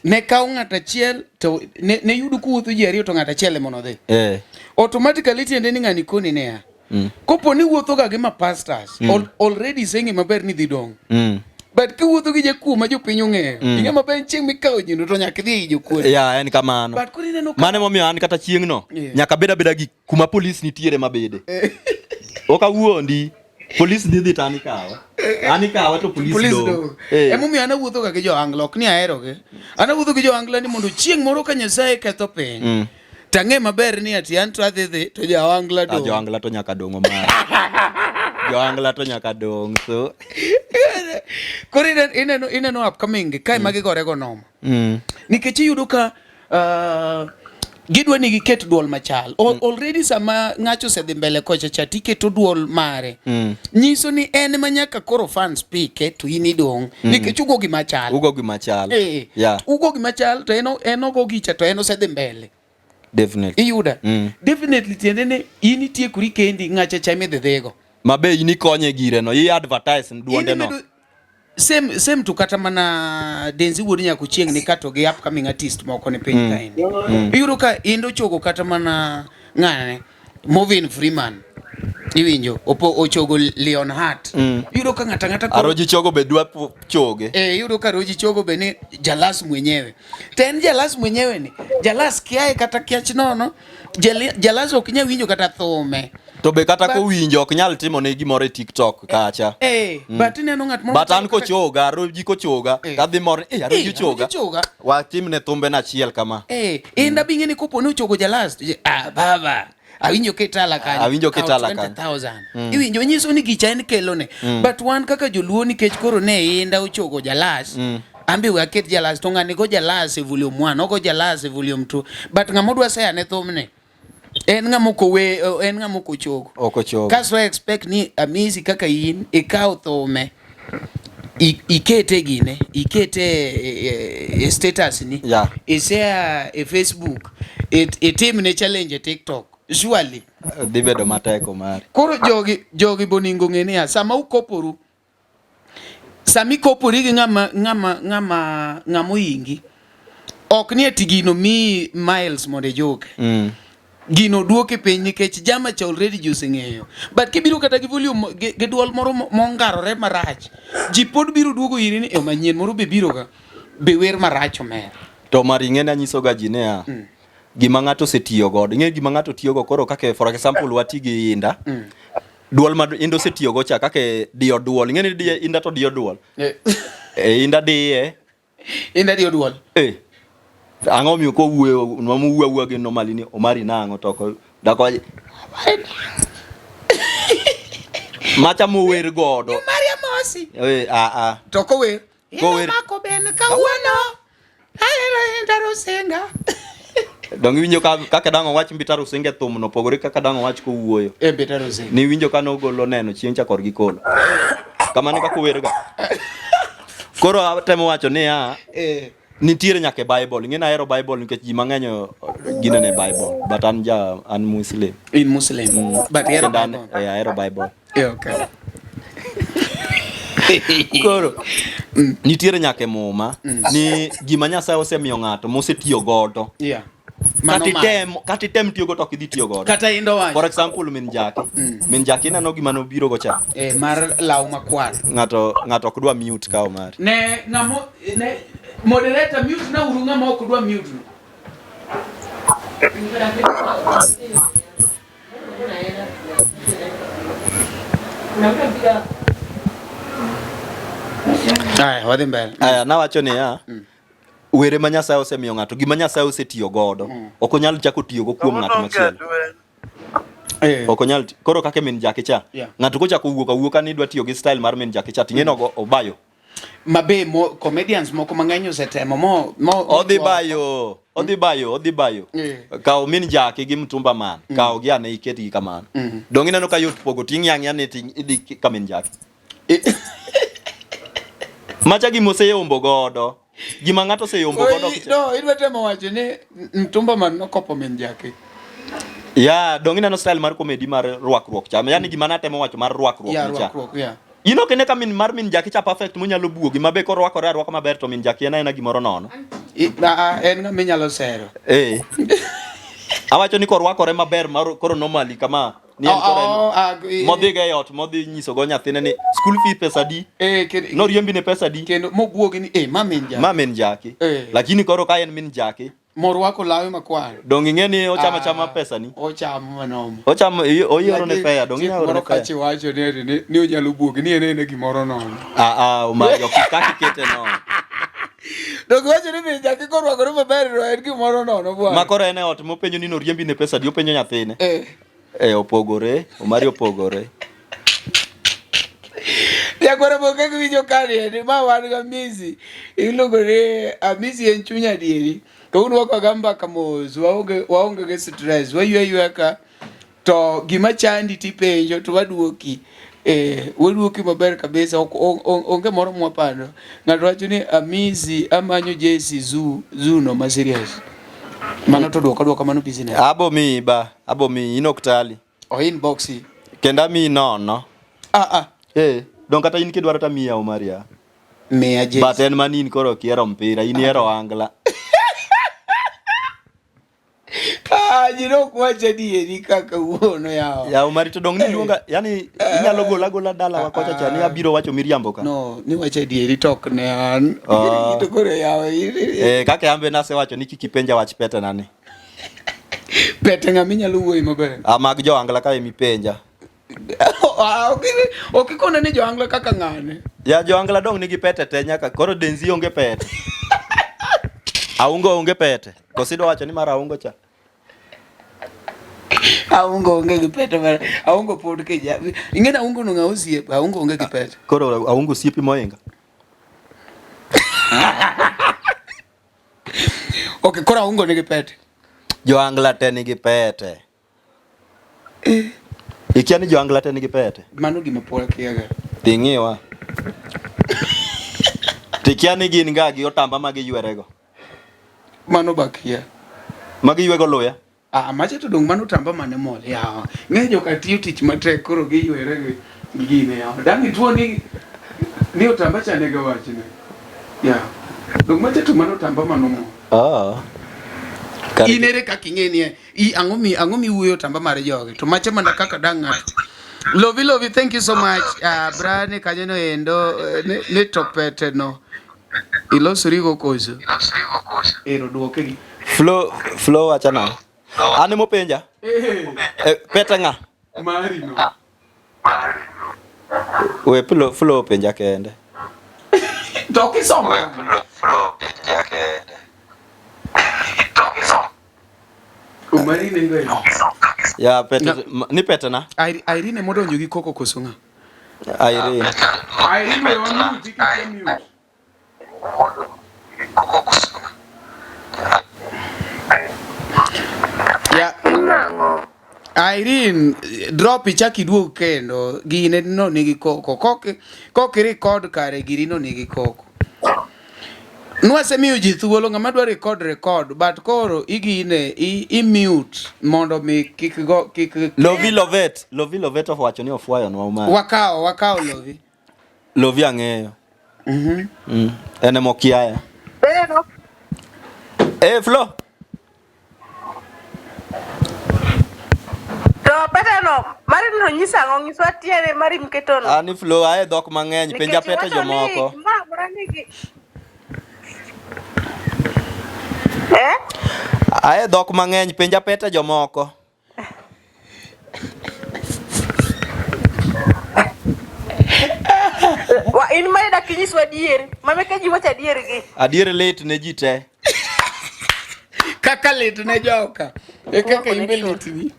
Ne kaw ng'at achiel to ne yud kuwuotho ji ariyo to ng'at achiel ema nodhi. Automatically tiende ni ng'ani koni niya. Kopo ni wuotho ga gi ma pastors already iseng'e maber ni dhi dong'. But kiwuotho gi jakuo ma jopiny ong'eyo, ing'e maber chieng' mikawo jindo to nyaka idhi ei jokuo. Yeah, en kamano. But koro ineno ka Mano emomiyo an kata chieng'no nyaka abed abeda gi kuma polis nitiere mabede. Ok awuondi. Polis dhi dhi to an ikawa. An ikawa to polis Police dong'. dong'. Eh. Emomiyo an awuotho ga gi jo-Angla, ok ni aherogi. An awuotho gi jo-Angla ni mondo chieng' moro ka Nyasaye ketho piny, to ang'e maber ni ati an to adhi dhi to jo-Angla Ah, dong'. Jo-Angla to nyaka dong' Omar. Jo-Angla to nyaka dong' so. Koro ineno upcoming gi kae ma gigore go noma. Nikech iyudo ka gidwa ni giket duol machal. Already sama ng'acho osedhi mbele kocha cha tiketo duol mare. Nyiso ni en ma nyaka koro fans pike to in idong'. Nikech ugo gima chal. Ugo gima chal. Eh. Yeah. Ugo gima chal to en ogo gicha to en osedhi mbele. Definitely. Iyuda. Definitely tiende ni in itiekori kendi ng'acha cha midhi dhigo. Ma be in ikonye gire no, i advertise duonde no. Same to kata mana Denzi wuod Nyakuchieng' ni kato gi upcoming artist moko ni piny kaendi. Iyudo ka Indo chogo kata mana ng'ane Movin Freeman. Iwinjo opo ochogo Leon Hart. Mm. Iyudo ka ng'ata ng'ata koro Aroji chogo be dwa choge. Eh, iyudo ka Roji Chogo be ni Jalas mwenyewe. To en Jalas mwenyewe ni Jalas kiaye kata kiach nono, Jalas ok nyal winjo kata thume. To be kata kowinjo ok nyal timo ne gimoro e TikTok kacha. Eh, mm. But ineno ng'at moro. But an kochoga, Aroji kochoga, eh. Tadhi mor, eh, Aroji ochoga. Ochoga. Watim ne thumbe na achiel kama. Eh, inda bing'e ni kopo ni ochogo Jalas, ah baba. Awinjo kitala kanyo. Awinjo kitala kanyo. 20,000. Mm. Iwinjo nyiso ni gicha en kelone. Mm. But wan kaka joluo nikech koro ne inda ochogo Jalas. Mm. Ambi we aket Jalas to ng'ani go Jalas e volume 1, ogo Jalas e volume 2. But ng'ama odwa seya ne thumne. En ng'ama ok owe, en ng'ama ok ochogo. Ok ochogo. Kasto expect ni Amisi kaka in ikaw thume ikete gine, ikete e, e status ni. Yeah. I-share e Facebook, itimne challenge e TikTok. Surely. Dhi bedo matek Omari. Koro jogi jogi boningo ng'e niya, sama ukoporu sama ikopori gi ng'ama ng'ama ng'ama ng'ama oyingi ok ni ati gino miyi miles mondo ijuke. Mm. Gino duoki piny nikech jama cha already ji oseng'eyo. But kibiro kata gi volume gi, gi duol moro mongarore marach, ji pod biro duogo iri ni e manyien moro be biro ga be wer marach omera. To Omari ing'e ni anyiso ga ji niya, mm. Gima ng'ato osetiyo godo, ing'e gima ng'ato tiyogo koro kaka for example wati gi Inda. Mm. Duol ma Inda osetiyogo cha kaka diyo duol, ing'e ni diyo Inda to diyo duol. Eh. E Inda diye. Inda diyo duol. Eh. Ang'o miyo kowuoyo, nwamo wuo awuoya gi normally ni Omari nang'o to ok dako macha mower godo. Omari amosi. Eh, a a. To kower. Kower. Mako ben kawuono. Ahero Inda Rusinga. Dong iwinjo kaka dang' owach Mbita Rusinga e thumno opogore kaka dang' owach kowuoyo. E Mbita Rusinga. Niwinjo ka nogolo neno chieng' cha korgi kolo. Kamano kaka ower ga. Koro atemo wacho niya, eh. Nitiere nyaka e Bible. Ing'e ni ahero Bible nikech ji mang'eny ginene Bible. But an ja an Muslim. In Muslim. Mm. But ihero Bible. Eh, ahero Bible. Yeah, okay. Koro mm. nitiere nyaka e Muma mm. ni gima Nyasaye osemiyo ng'ato mosetiyo godo. Yeah. Kata item tiyo go to ok idhi tiyo godo. Kata indo wacho. For example min Jaki. Mm. Min Jaki ineno gima nobiro go cha. Eh, mar law makwar. Ng'ato ng'ato ok dwa mute ka Omari. Ne ng'amo ne moderator mute na uru ng'ama ok dwa mute no. Aya, wadhi mbele. Aya, nawacho niya, mm. Were ma Nyasaye osemiyo ng'ato, gima Nyasaye osetiyo godo, mm. ok onyal chako tiyogo kuom ng'at machielo. Eh. Ok onyal koro kaka min Jaki cha. Yeah. Ng'ato kochako wuok awuoka ni dwa tiyo gi style mar min Jaki cha, ting'e mm. obayo. Mabe mo comedians moko mang'eny osetemo mo mo odhi bayo, odhi bayo, odhi bayo. Yeah. Kaw min Jaki gi mtumba man, mm. kaw gi ane iketgi kamano. Mm. Dong ineno ka yot pogo ting'i ang'iya ni idhi ka min Jaki. Macha gima oseyombo godo. Gima ng'ato oseyombo godo. No, idwa temo wacho ni mtumba man nokopo min Jaki. Ya, dong ineno style mar comedy mar rwakruok cha. Yaani gima natemo wacho mar rwakruok yeah, ni cha. Rwakruok, yeah. In ok ine ka min mar min Jaki cha perfect munyalo buogi ma be korwakore arwaka maber to min Jaki en aena gimoro nono. En ng'ama inyalo sero. Eh. Awacho ni korwakore maber mar koro normally kama ni en koro en modhi go e ot modhi nyiso go nyathine ni school fee pesa di. Eh, noriembi ne pesa di. Kendo mobuogi ni eh ma min Jaki. Ma min Jaki. Eh. Lakini koro ka en min Jaki Morwako lawe makwar. Dong ing'e ni ochamo achama pesa ni. Ochamo manomo. Ochamo oyiero ne fare, dong inyalo oro ne fare. Kachi wacho ni ni, ni onyalo buogi ni en ene gimoro nono. Ah ah Omari ok kaka ikete no. Dong wacho ni min Jaki korwakore maber to en gimoro nono bwana. Ma koro en e ot mopenjo ni noriembi ne pesa di openjo nyathine. Eh. Eh opogore, Omari opogore. Nyakwara mo kaka winjo kani ni ma wan ga Amisi iluongo ni Amisi en chuny adieri. Kawuono wagoga mbaka mos, waonge waonge gi stress, waywe ayweya ka to gima chandi tipenjo to waduoki. Eh, waduoki maber kabisa ok onge moro mwapando. Ng'ato wacho ni Amisi amanyo jesi zoo zoo no ma serious. Mano to duoka duoka mano business. Abo miyi ba, abo miyi in ok tali. O inbox i. Kendo amiyi nono. Ah ah. Eh, dong kata in kidwaro to amiyi Omari ya. Miya jesi. But en mani in koro ok ihero mpira, in ihero angla. Ah, ji nok wach adieri kaka wuono yawa. Yawa mari to dong' niluonga, yani inyalo gola gola dalawa kocha cha ni abiro wacho miriambo ka. No, ni wach adieri to ok ne an. Ah. To koro yawa. Eh, kaka an be nasewacho ni kik ipenja wach pete na ni. Pete ng'ama inyalo wuoyi maber. Ah, mag jo angla ka emipenja. Ah, ok ikona ni jo angla kaka ng'ane. Ya jo angla dong' nigi pete te nyaka koro Denzi onge pete. Aungo onge pete. Koso idwa wacho ni mar aungo cha? Aungo onge gi pete mar aungo pod kija. Ing'e ni aungo no ng'a osiep, aungo onge gi pete. Koro aungo osiepi moinga. Okay, koro aungo nigi pete. Jo angla te nigi pete. Eh. Ikia ni jo-Angla te nigi pete? Mano gima pod akiaga. Ting'iwa. Tikia ni gin ga gi otamba ma giywerego. Mano be akia. Ma giywego luya. Ah, macha to dong' mano otamba mane mol yawa. Ng'e joka tiyo tich matek koro giywere gi gine yawa. Dang' ituo ni ni otamba cha nega wachne. Ya. Dong' macha to mano otamba mano mol. Ah. Kare- In ere kaka ing'e ni i ang'o mi ang'o mi wuoyo otamba mar jogi to macha mana kaka dang' ng'ato. Lovi Lovi, thank you so much. Brani kanyo no endo eh, ni to pete no. Ilosori go koso? Ero duoke gi. Flo Flo wacha nang'o? An emopenja? Eh, pete ng'a? Mari no. We Flo Flo penja kende. To ok isomo. Omari ne go. Ya pete ni pete na? Irene modonjo gi koko koso ng'a? Irene. Irene we wa mute kik mute. Ya. Irene, drop ichak iduog kendo. Gine no nigi koko. Kok kok record kare giri no nigi koko. Nwasemiyo ji thuolo ng'ama dwa record record but koro igine i, i mute mondo mi kik go kik Lovi Lovet, Lovi Lovet owacho ni ofwayo nwa Omari. Wakawo wakawo Lovi. Lovi ang'eyo. En ema okiaya. Pero Eh, Flo. To pete no, mari no nyisa ang'o nyiswa tiende mari miketo no. Ani Flo ae dhok mang'eny, penja Nikech pete iwacho ni jomoko. gimoro amora nigi Eh? Ae dhok mang'eny, penja pete jomoko. Wa in ma dak inyiswa adier, ma meke ji wacho adier gi. Adier lit ne ji te. Kaka lit ne joka. E kaka imbe litni.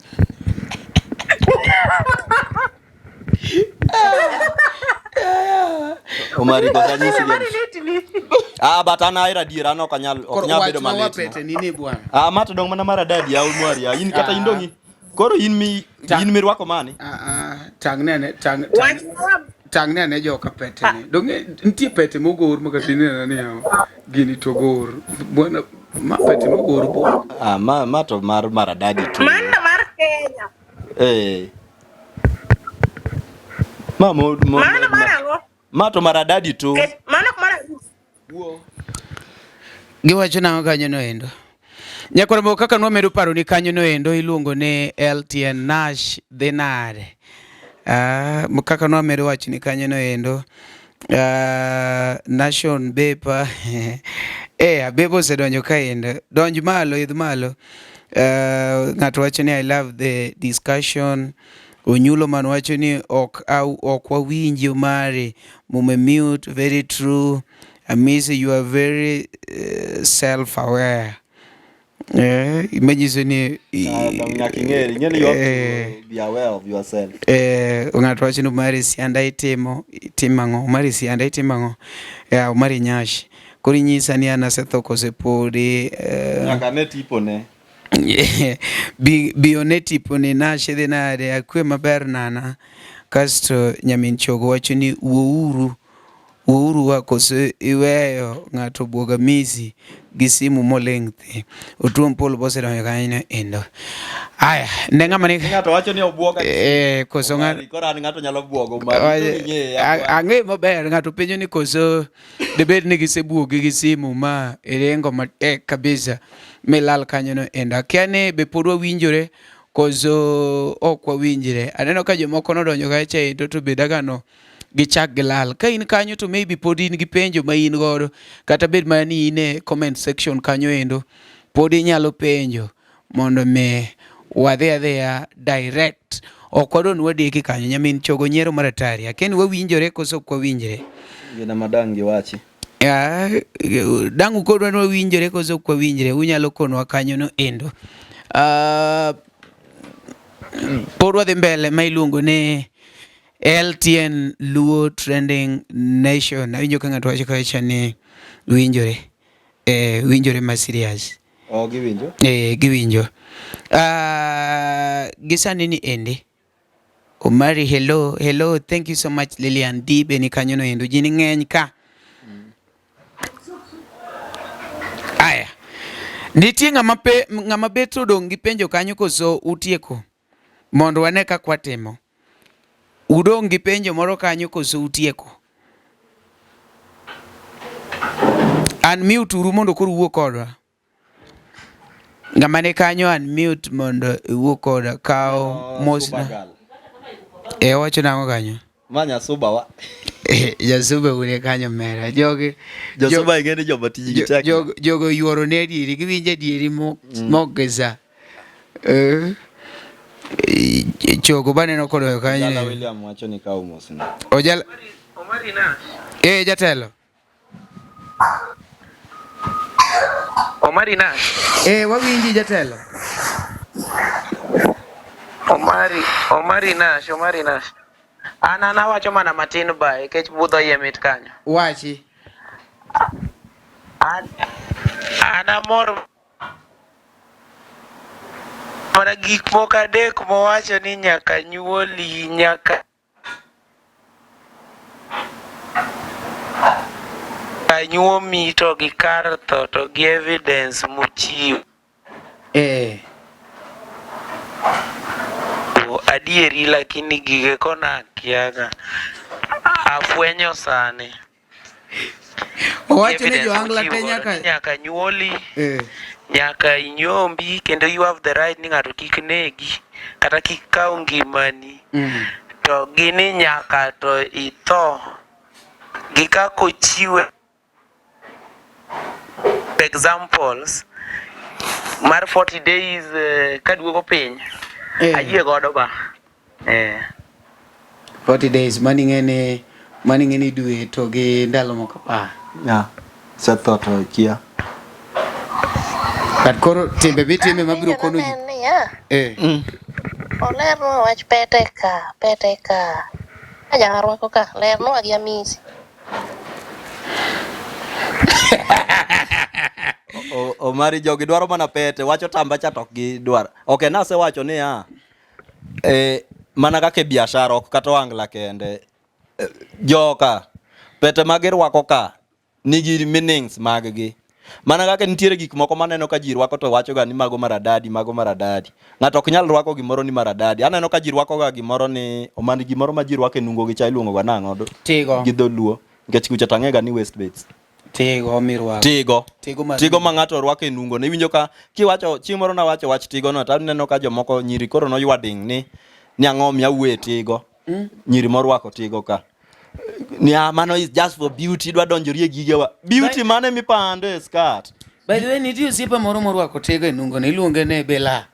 Omari kosa nyisi Mari gem. litni. Ah, but an ahero adier, an ok anyal ok Koro nyal bedo wach ma malit. wapete ni ni bwana. Ah, ma to dong' mana mar adadi ya Omari. ah, In kata in dong' i- Koro in mi in mirwako mani? Ah, ah, tang' ne ane tang' tang' Wach ma tang' ne ane joka pete ni. Donge nitie pete mogor ma kata ineno ni yawa, gini to gor. Bwana ma pete mogor bwana. Ah, ma ma to mar maradadi tu. mano mar Kenya. Eh. Ma mo, mo, Mano mar ma, ang'o? ma to maradadi tu. Ket- Mano ok mar arus. Giwacho nang'o kanyo no endo? Nyakwar moko kaka nwamedo paro ni kanyo no endo iluongo ni LTN Nash dhi nade? Ah, kaka nwamedo wacho ni kanyo no endo Nation Bepa eh Abeba osedonjo kaendo. Donj malo, idh malo. Ng'ato wacho ni I love the discussion. Onyulo man wacho ni ok au ok wawinji Omari. Mume mute, very true. Amisi, you are very self aware. Eh, manyiso ni Nyaka ing'eri, ing'e ni you have to be aware of yourself. Eh, ng'ato wacho ni Omari Sianda itimo itimo ang'o? Omari Sianda itimo ang'o? Ya Omari Nyash. Koro inyisa ni an asetho kose podi? Eh, Nyaka ne tipone. Bi bi one tiponi Nash idhi nade? Akwe maber nana. Kasto nyamin chogo wacho ni wuouru Wuouru wa koso iweyo ng'ato obwog Amisi gi simu moling' thi. Otuom Paul bosedonjo kanyo endo. Aya, ne ng'ama ni Ng'ato wacho ni obwoga. Eh, koso ng'ato Koro an ng'ato nyalo bwogo mari. Ang'e maber ng'ato penjo ni koso debed ni gisebuogi gi simu ma iringo matek kabisa. milal kanyono endo. Akia ni be pod wawinjore koso ok wawinjre. Aneno ka jomoko nodonjo kacha endo to be dagano gichak gilal. Ka in kanyo to maybe pod in gi penjo ma in godo kata bed mana ni in e comment section kanyo endo pod inyalo penjo mondo mi wadhi adhiya direct. Ok wadwa ni wadeki kanyo nyamin chogo nyiero mar atari. Akia ni wawinjore koso ok wawinjre. Gina madang' giwachi. Ya, dang' ukonwa ni wawinjore koso ok wawinjre, unyalo konwa kanyo no endo. Pod wadhi mbele ma iluongo ni LTN Luo Trending Nation. Awinjo ka ng'ato wacho kacha ni winjore. Eh, winjore ma serious. Oh, giwinjo? Eh, giwinjo. Gi sani ni endi. Omari, hello, hello, thank you so much Lilian D be ni kanyo no endo. Ji ni ng'eny ka. Aya. Nitie ng'ama pe ng'ama bet odong' gi penjo kanyo koso utieko? Mondo wane kaka watimo. Udong' gi penjo moro kanyo koso utieko? Unmute uru mondo koro uwuo kodwa. Ng'ama ni kanyo unmute mondo iwuo koda. Kaw mosna. E owacho nang'o kanyo? Ma nyasuba wa. Eh, jasuba une kanyo mera. Jogi Josuba ing'e ni joma tijgi tek. Jogo jogo yuoro ne adieri, giwinjo adieri mok gisa. Eh, chogo baneno kodoyo kanyo. Ojala William wacho ni kaw mosna. Ojala Omari na. Eh, jatelo. Omari Nash. Eh, wawinji jatelo. Omari, Omari Nash, Omari Nash. An an awacho mana matin ba, nikech budho iye mit kanyo. Wachi. An an amor mana gik moko adek mowacho ni nyaka nyuoli, nyaka Anyuomi to gi kar tho to gi evidence mochiwo. Eh. Adieri lakini gige kona akiaga. Afwenyo sani. Owacho ni jo-Angla te nyaka nyaka nyuoli. Eh. Nyaka inyombi kendo you have the right ni ng'ato kik negi kata kik kaw ngimani. To gini nyaka to itho gi kaka ochiwe examples mar 40 days eh, kaduogo piny Eh. ayie godo ba eh. 40 days mani ng'e ni mani ng'e ni dwe to gi ndalo moko apar. Yeah. Setho to kia. But koro timbe mitime mabiro kono ji. Niya, Eh. olernwa wach pete ka, pete ka. Ka jang'a rwako ka, lernwa gi Amisi. Omari jogi dwaro mana pete, wacho tamba cha to ok gidwar. Okay, nasewacho niya, eh, mana kaka e biashara ok kata ohangla kende. Eh, joka pete ma girwako ka nigi meanings mag-gi. Mana kaka nitiere gik moko maneno ka ji rwako to wacho ga ni mago maradadi, mago maradadi. Ng'ato ok nyal rwako gimoro ni maradadi. Aneno ka ji rwako ga gimoro ni omani gimoro ma ji rwako e nungo gi cha iluongo ga nang'o? Tigo. Gi dholuo. Nikech kucha to ang'e ga ni waist belts. Tigo mirwako. Tigo. Tigo mar Tigo ma ng'ato rwako e nungo. Ne iwinjo ka kiwacho chieng' moro nawacho wach tigo no to aneno ka jomoko nyiri koro noywa ding' ni ni ang'o miyo awuoye tigo. Nyiri morwako tigo ka. Ni ah, mano is just for beauty idwa donjori e gigewa. Beauty mane mipande e skirt. By the way, nitie osiepa moro morwako tigo e nungone, iluonge ni Bela.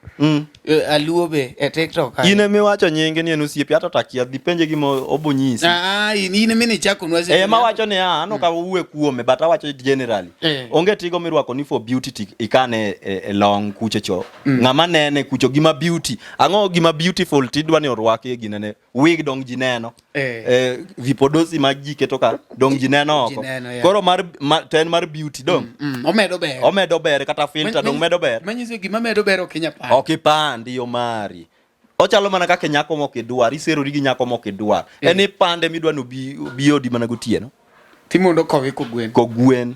Aluo be e TikTok kanyo. In emiwacho nyinge ni en osiepi ato takia dhi penje gima obonyisi. Ah, in in ema nichakonwa seche Eh, mawacho ni ah, an ok awuo kuome but awacho generally. Onge tigo mirwako ni for beauty ti ikane e, e long kucho cho. Ng'ama nene kucho gima beauty. Ang'o gima beautiful tidwa ni orwaki e ginene. Wig dong ji neno. Eh, vipodozi mag ji keto ka dong ji neno Ji oko. neno, yeah. Koro mar ma, to en mar beauty dong. Omedo ber. Omedo ber kata filter dong medo ber. Manyiso gima medo ber ok inyal pando. Ok ipandi omari. Ochalo mana kaka nyako mok idwar, iserori gi nyako mok idwar. En ipande midwa ni obi obi odi mana gotieno. Timondo kowe kogwen. Kogwen.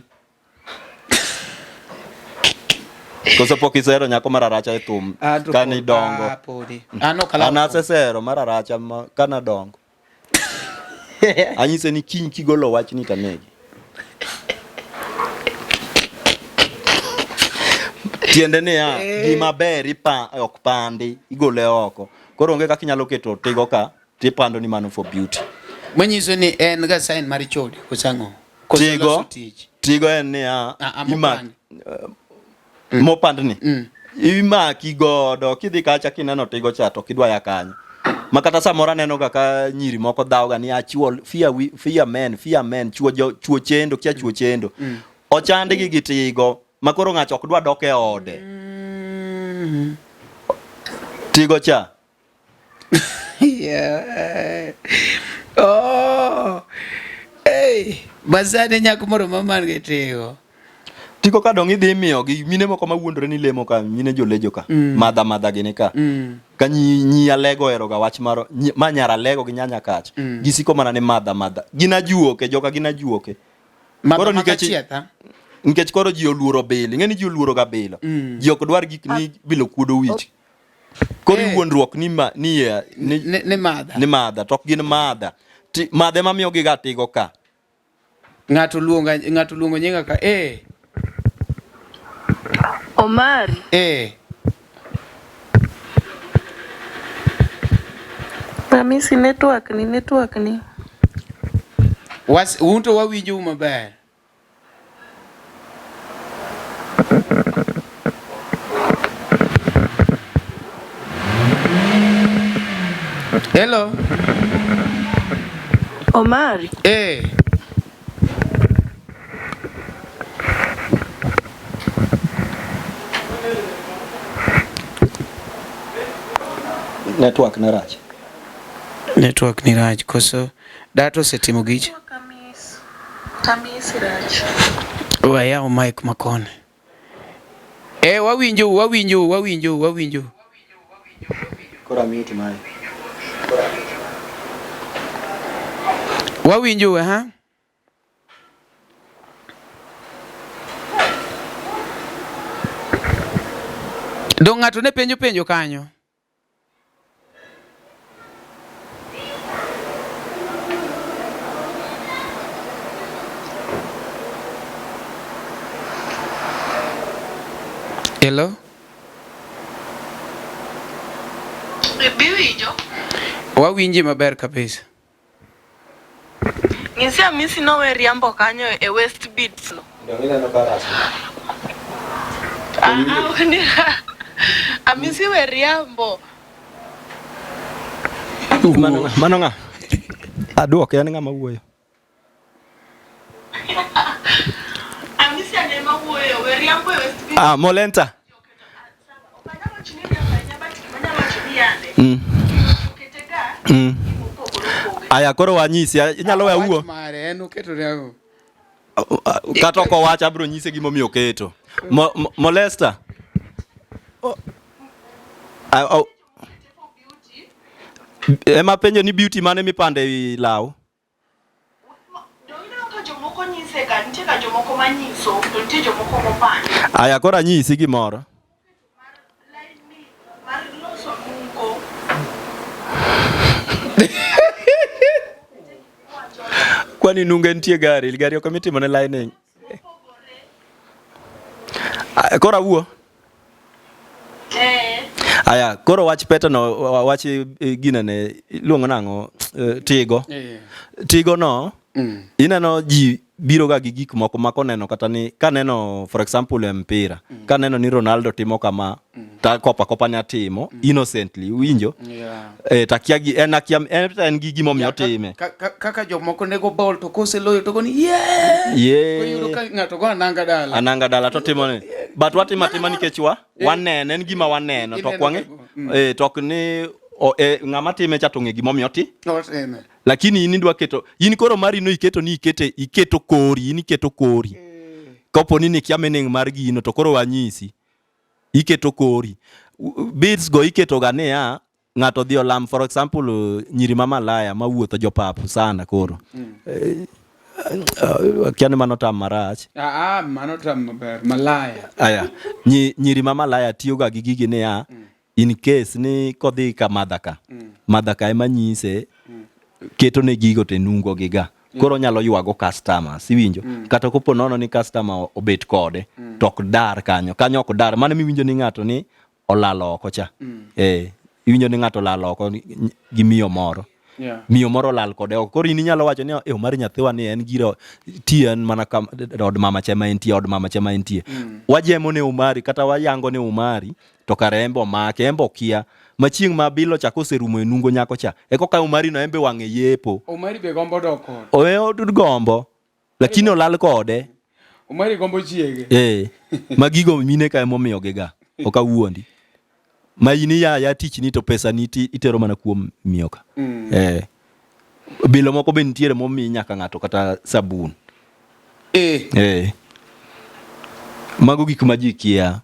Koso pok isero nyako mar aracha e thum Ah, to kane pod- idongo. ah, podi. An ok alawo An asesero mar aracha ma kane adongo. Anyise ni kiny kigolo wachni to anegi. Tiende niya, gima ber ipa ok pandi, igole oko. Koro onge kaka inyalo keto tigo ka tipando ni mano for beauty. Manyiso ni en ga sign mar chode koso ang'o? Koso Tigo, loso tich. tigo en niya, Ah, ah, imak mopand. mopandni. Imaki godo kidhi kacha kineno tigo cha to kidwa ya kanyo. Ma kata samoro aneno ga ka nyiri moko dhaw ga ni achuo fear, fear men, fear men, chuo jo chuo chendo, kia chuo chendo. Ochandgi gi tigo ma koro ng'ato ok dwa dok e ode. Tigo cha. Yeah. Oh. Hey, basane nyako moro maman gi tigo. Tigo ka dong idhi imiyo gi mine moko ma wuondore ni lemo ka mine jolejo ka. Mm. Madha madha gini ka. Mm. Ka nyi, nyi alego ohero ga wach mar nyi, ma nyar alego gi nyanya kach. Mm. Gisiko mana ni madha madha. Gin ajuoke joka gin ajuoke. Koro nikech nikech koro ji oluoro bilo. Ing'e ni ji oluoro ga bilo. Mm. Ji ok dwar gik ni bilo kuodo wich. Koro eh. iwuondruok ni ma ni eh, ni, ni, ni madha. Ni madha to ok gin madha. Ti, madha ema miyo giga tigo ka. Ng'ato luonga ng'ato luongo nyinga ka eh. Omari. Eh. Hamisi network ni network ni. Was un to wawinjou maber. Hello. Omari. Eh. Network ne rach. Network ni rach koso data osetimo gich. Wayaw mic makoni. Eh, wawinjo, wawinjo, wawinjo, wawinjo. Koro mute mae. Wawinjo, ha? Dong' ng'ato ne penjo penjo kanyo. Hello? Biwinjo? Wawinji maber kabisa. Nyisi Hamisi nowe riambo kanyo e West Beats no. Donge ineno ka rach? Ah, ah, ok ni Hamisi we riambo. Mano ng'a? Mano ng'a? Aduoke en ng'ama wuoyo. Hamisi ane ma wuoyo we riambo e West Beats. Ah, Molenta. Mm. Mm. Aya koro wanyisi, inyalo we awuo. Mare en oketo ne ang'o? Kata ok owach abiro nyise gimomiyo oketo. Mo, mo, molesta. Oh. Ema penjo ni beauty mane mipando e law? Aya koro anyisi gimoro. Kwani nunge nitie gari, gari ok emitimo ne lining. Koro awuo. Eh. Aya, koro wach pete no, wach eh, gine ne, iluongo nang'o? Eh, tigo. Eh. Tigo no, ineno ji biro ga gi gik moko ma koneno kata ni kaneno for example e mpira mm. kaneno ni Ronaldo timo kama mm. ta kopa kopa ni atimo mm. innocently winjo yeah. eh, takia gi en akia en, en gi gimomiyo yeah, otime ka, ka, kaka jomoko nego ball to koseloyo to goni yeah! yeah. Koyudo ka ng'ato go ananga dala ananga dala to timo ni but watimo atima nikech wa eh. wanene en gima waneno to ok wang'e mm. eh, to ok ni o, eh, ng'ama time cha to ng'e gimomiyo oti otime lakini in idwa keto in koro mari no iketo ni ikete iketo kori in iketo kori eh. kapo ni nikia meaning mar gino to koro wanyisi iketo kori beads go iketo ga niya ng'ato odhi olam for example nyiri ma malaya ma wuotho jopap sana koro mm. eh, akia ni mano tam marach ah, ah, mano tam maber malaya aya nyi, nyiri ma malaya tiyoga gi gigi niya mm. in case ni kodhi ka madha ka mm. madha ka ema nyise mm. keto ne gigo to enungo giga. Koro onyalo ywago customers, iwinjo? Kata kopo nono ni customer obet kode, to ok dar kanyo. Kanyo ok dar. Mano miwinjo ni ng'ato ni olal oko cha. Eh, iwinjo ni ng'ato olal oko gi miyo moro. Yeah. Miyo moro olal kode oko. Koro in inyalo wacho ni e mar nyathiwa ni en giro ti en mana kam, od mama cha ma entie, od mama cha ma entie. Wajemo ne Umari kata wayango ne Umari to kare embe omake, embe okia. Ma chieng' ma bilo cha koserumo e nungo nyako cha, eko ka Umari no embe wang'e yepo. Omari be gombo dok kode. Oe gombo. Lakini olal kode. Omari gombo chiege. Eh. Ma gigo mine ka emomiyo giga. Ok awuondi. Ma in iya ya tich ni to pesa ni itero mana kuom miyo ka. Eh. Bilo moko be nitiere momi nyaka ng'ato kata sabun. Eh. Eh. Mago gik ma ji kia.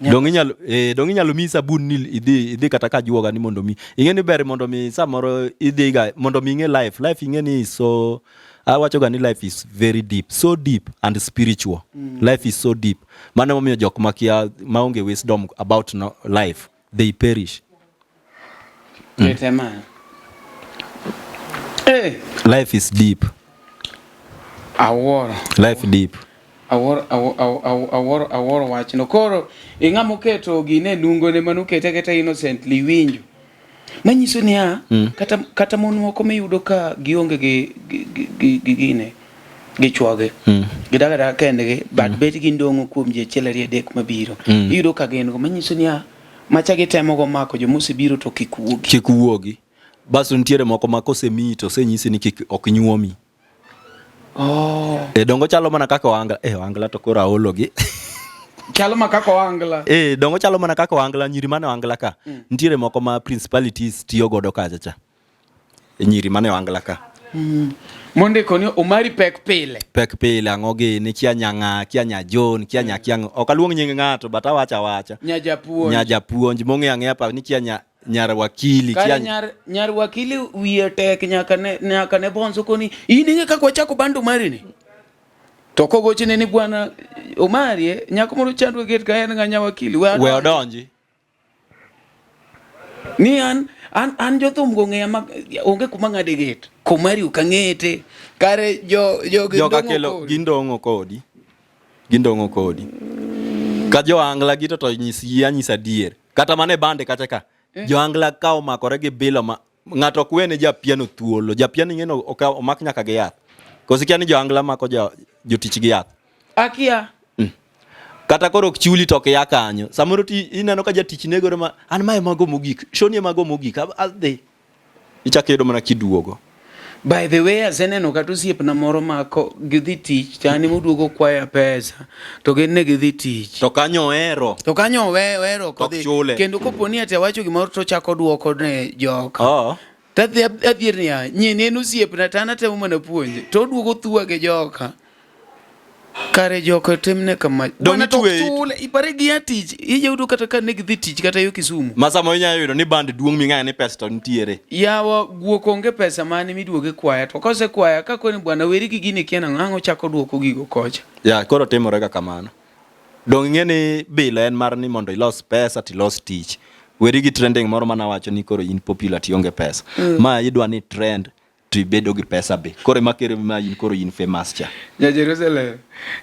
Dong inyalo eh dong inyalo mi sabun ni idhi idhi kata ka juoga ni mondo mi. Ing'e ni ber mondo mi samoro idhi ga mondo mi ing'e life. Life ing'e ni so awacho ga ni life is very deep, so deep and spiritual. Life is so deep. Mano emomiyo jok makia maonge wisdom about no, life they perish. Kete ma. Eh, Life is deep. awuoro. Life deep. Awuoro awuoro awuoro wachno. Koro ing'ama oketo gine e nungone manokete aketa innocently winjo. Manyiso niya, kata kata mon moko miyudo ka gionge gi gi gi gi gine gi chwogi. Gidak adaka kendgi but bet gi ndong'o kuom ji achiel ariyo adek mabiro. Iyudo ka gin go manyiso niya macha gitemo go mako joma osebiro to kik wuogi. Kik wuogi. Basto nitiere moko ma kosemiyi to osenyisi ni kik ok nyuomi. Oh. E dongo chalo mana kaka ohangla. E ohangla to koro aolo gi. Chalo ma kaka ohangla. E dongo chalo mana kaka ohangla nyiri mane ohangla ka. Nitiere moko ma principalities tiyo godo kacha cha. E nyiri mane ohangla ka. Mondiko ni Omari pek pile. Pek pile ang'o gini kia nyang'a, kia nya John, kia nya kia ok aluong nying ng'ato but awacho awacha. Nya japuonj. Nya japuonj mong'eyo ang'eya pa ni kia nya nyar wakili kia nyar nyar wakili wiye tek nyaka ne nyaka ne bonzo koni in ing'e kaka wachako band Omari ni. To kogochne ni bwana Omari eh, nyako moro chandwe get ka en ng'a nya wakili we odonji. Ni an an an jothum go ng'eya ma onge kuma ng'ade gate. Komari ok ang'ete. Kare jo jo Joka kelo gindong'o kodi. Gindong'o kodi. Ka jo angla gi to to nyis anyisa adier. Kata mana e bande kacha ka. Eh. Jo angla ka omakore gi bilo ma ng'ato ok wene ja piano thuolo. Ja piano ing'e no omak nyaka gi yath. Koso ikia ni jo angla mako jo jotich gi yath. Akia. Kata koro ok chuli to ok ya kanyo. Samoro ti ineno ka jatich negore ma an mae mago mogik. Shoni mago mogik. Adhi. Ichako yudo mana kiduogo. By the way, aseneno kata osiepna moro ma ko gidhi tich to an ema oduogo kwaya pesa to gin ne gidhi tich. To kanyo ohero. To kanyo ohero ok Ok odhi. chule. Kendo kopo ni ati awacho gimoro to ochako duoko ne joka. Oh. To adhi adhier niya, nyien en osiepna to an atemo mana puonje. To oduogo thuwa gi joka. Kare joka timne kama. Dong' Bwana to ok itweyi. chule, ipare gia tich. Ijayudo kata ka ne gidhi tich kata yo Kisumu. Ma samoro inyalo yudo ni band duong' ming'ayo ni pesa to nitiere. Yawa guok onge pesa mane miduoge kwaya to kosekwaya ka koni bwana weri gi gini kia nang'o ang' ochako duoko gigo kocha. Ya, koro timore ga kamano. Dong' ing'e ni bilo en mar ni mondo ilos pesa tilos tich. Weri gi trending moro mana wacho ni koro in popular tionge pesa. Ma idwa ni trend to ibedo gi pesa be. Koro ema kere ma in koro in famous cha. Nya Jerusalem,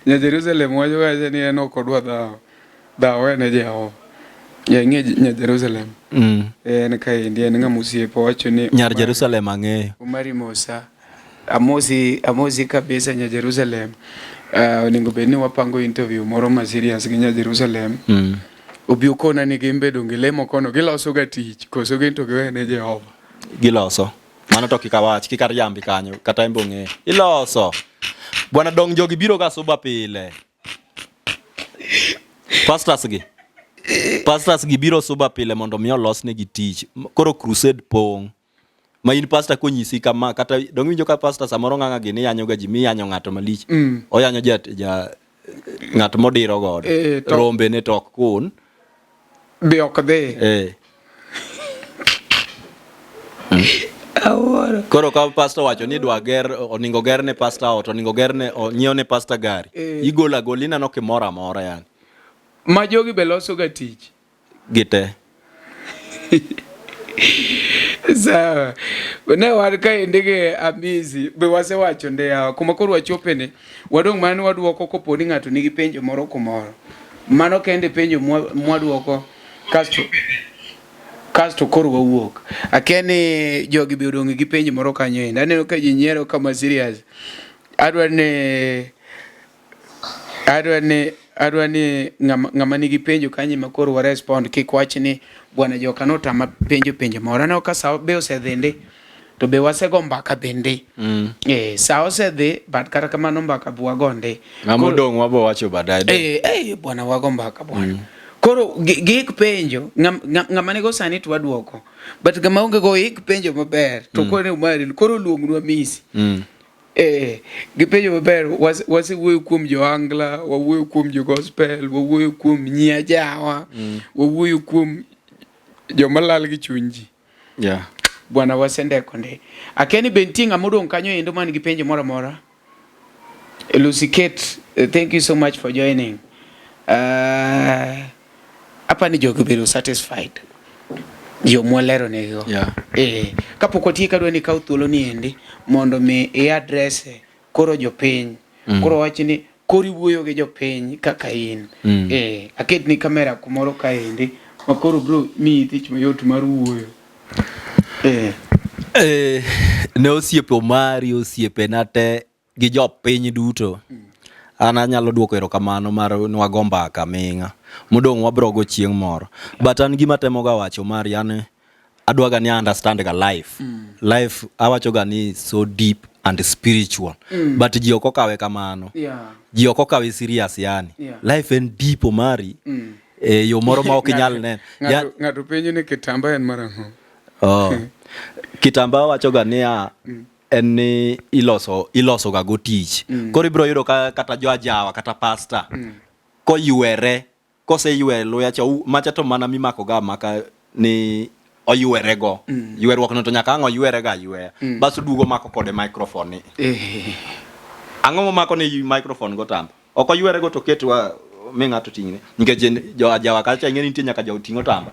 nya Jerusalem wacho wacha ni en ok odwa dhawo. Dhawo en e Jehova. Ya ing'e nya Jerusalem. En kaendi en ng'ama osiepa owacho ni Nyar Jerusalem ang'eyo. Omari Musa. Amosi amosi kabisa nya Jerusalem. Onego bed ni wapango interview moro ma serious gi nya Jerusalem. Obi okona ni gin be donge lemo kono giloso ga tich koso gin to giwene Jehova. Giloso. Mano to kik awach, kik ariambi kanyo, kata en be ong'eyo. Iloso. Bwana dong jogi biro ga suba pile. Pastors gi. Pastors gi biro suba pile mondo mi olosnegi tich. Koro crusade pong'. Ma in pastor konyisi kama kata dong winjo ka pastor samoro ng'ang'a gini yanyo ga ji miyanyo ng'ato malich. Oyanyo ja, ja ng'at modiro godo. Eh, to- Rombe ne to ok kun. Be ok dhi. Eh. Awuoro. Koro ka pastor wacho ni dwa ger oningo ger ne pastor ot, oningo ger ne onyiew ne pastor gari. Eh. Igolo agola ineno kimoro amora yani. Ma jogi be loso ga tich. Gite. Sawa. Ne wan kaendi gi Amizi be wasewacho nde yawa kuma koro wachope ni wadong' mana ni waduoko kopo ni ng'ato nigi penjo moro kumoro. Mano kende penjo mwaduoko kasto kasto koro wawuok. Akia ni jogi be odong' gi penjo moro kanyo endo. Aneno ka ji nyiero kama serious. Adwa ni adwa ni adwa ni ng'ama, ng'ama nigi penjo kanyo ma koro wa respond kik wach ni bwana joka notama penjo penjo moro. Aneno ka sa be osedhi ndi to be wasego mbaka bende. Mm. Eh, sa osedhi but kata kamano mbaka be wago ndi. Ng'ama odong' wabo wacho baadaye. Eh, eh, bwana wago mbaka bwana. Mm. Koro gik penjo ng'ama nigo sani to waduoko. But ng'ama onge go ik penjo maber to mm. koro mari koro luongnwa misi. Mm. Eh, gipenjo maber wasewuoyo kuom joangla wawuoyo kuom jo gospel wawuoyo kuom nyi ajawa mm. wawuoyo kuom joma lal gi chuny ji yeah. Bwana wasendeko ndi. Akia ni be nitie ng'ama odong' kanyo endo man gi penjo moro amora. Lucy Kate, eh, thank you so much for joining. Uh, apa ni jogi obedo satisfied. Yo mwalero negigo. Yeah. Eh, kapok watiek adwa ni ikaw thuolo ni endi mondo mi i address koro jopiny. Mm. Koro wach ni koro iwuoyo gi jopiny kaka in. Mm. Eh, aketni kamera kumoro kaendi ma koro bro miyi tich mayot mar wuoyo. Eh. Eh, ne osiepe Omari, osiepena te gi jopiny duto. Mm. An anyalo duoko erokamano mar nwago mbaka aming'a. Modong' wabro go chieng' moro. But an gima atemoga wacho Omari, an adwaga ni understand ga life. Mm. Life awacho ga ni so deep and spiritual. Mm. But ji ok okawe kamano. Yeah. Ji ok okawe serious yani. Yeah. Life en deep Omari. Mm. E yo moro ma ok inyal neno. Ng'ato penjo ni kitamba en mar ang'o? Oh. Kitamba wacho ga niya mm. en ni iloso iloso ga go tich. Mm. Koro ibiro yudo ka kata jo ajawa kata pastor mm. koywere koseywe luya cha macha to mana mimako ga amaka ni oywere go mm. yweruok no to nyaka ang' oywere ga ayweya mm. bas oduogo mako kode microphone ni eh. ang'o momako ni microphone go tamba ok oywere go to ketwa mi ng'ato ting'ne nikech jo ajawa kacha ing'e ni nitie nyaka jo ting'o tamba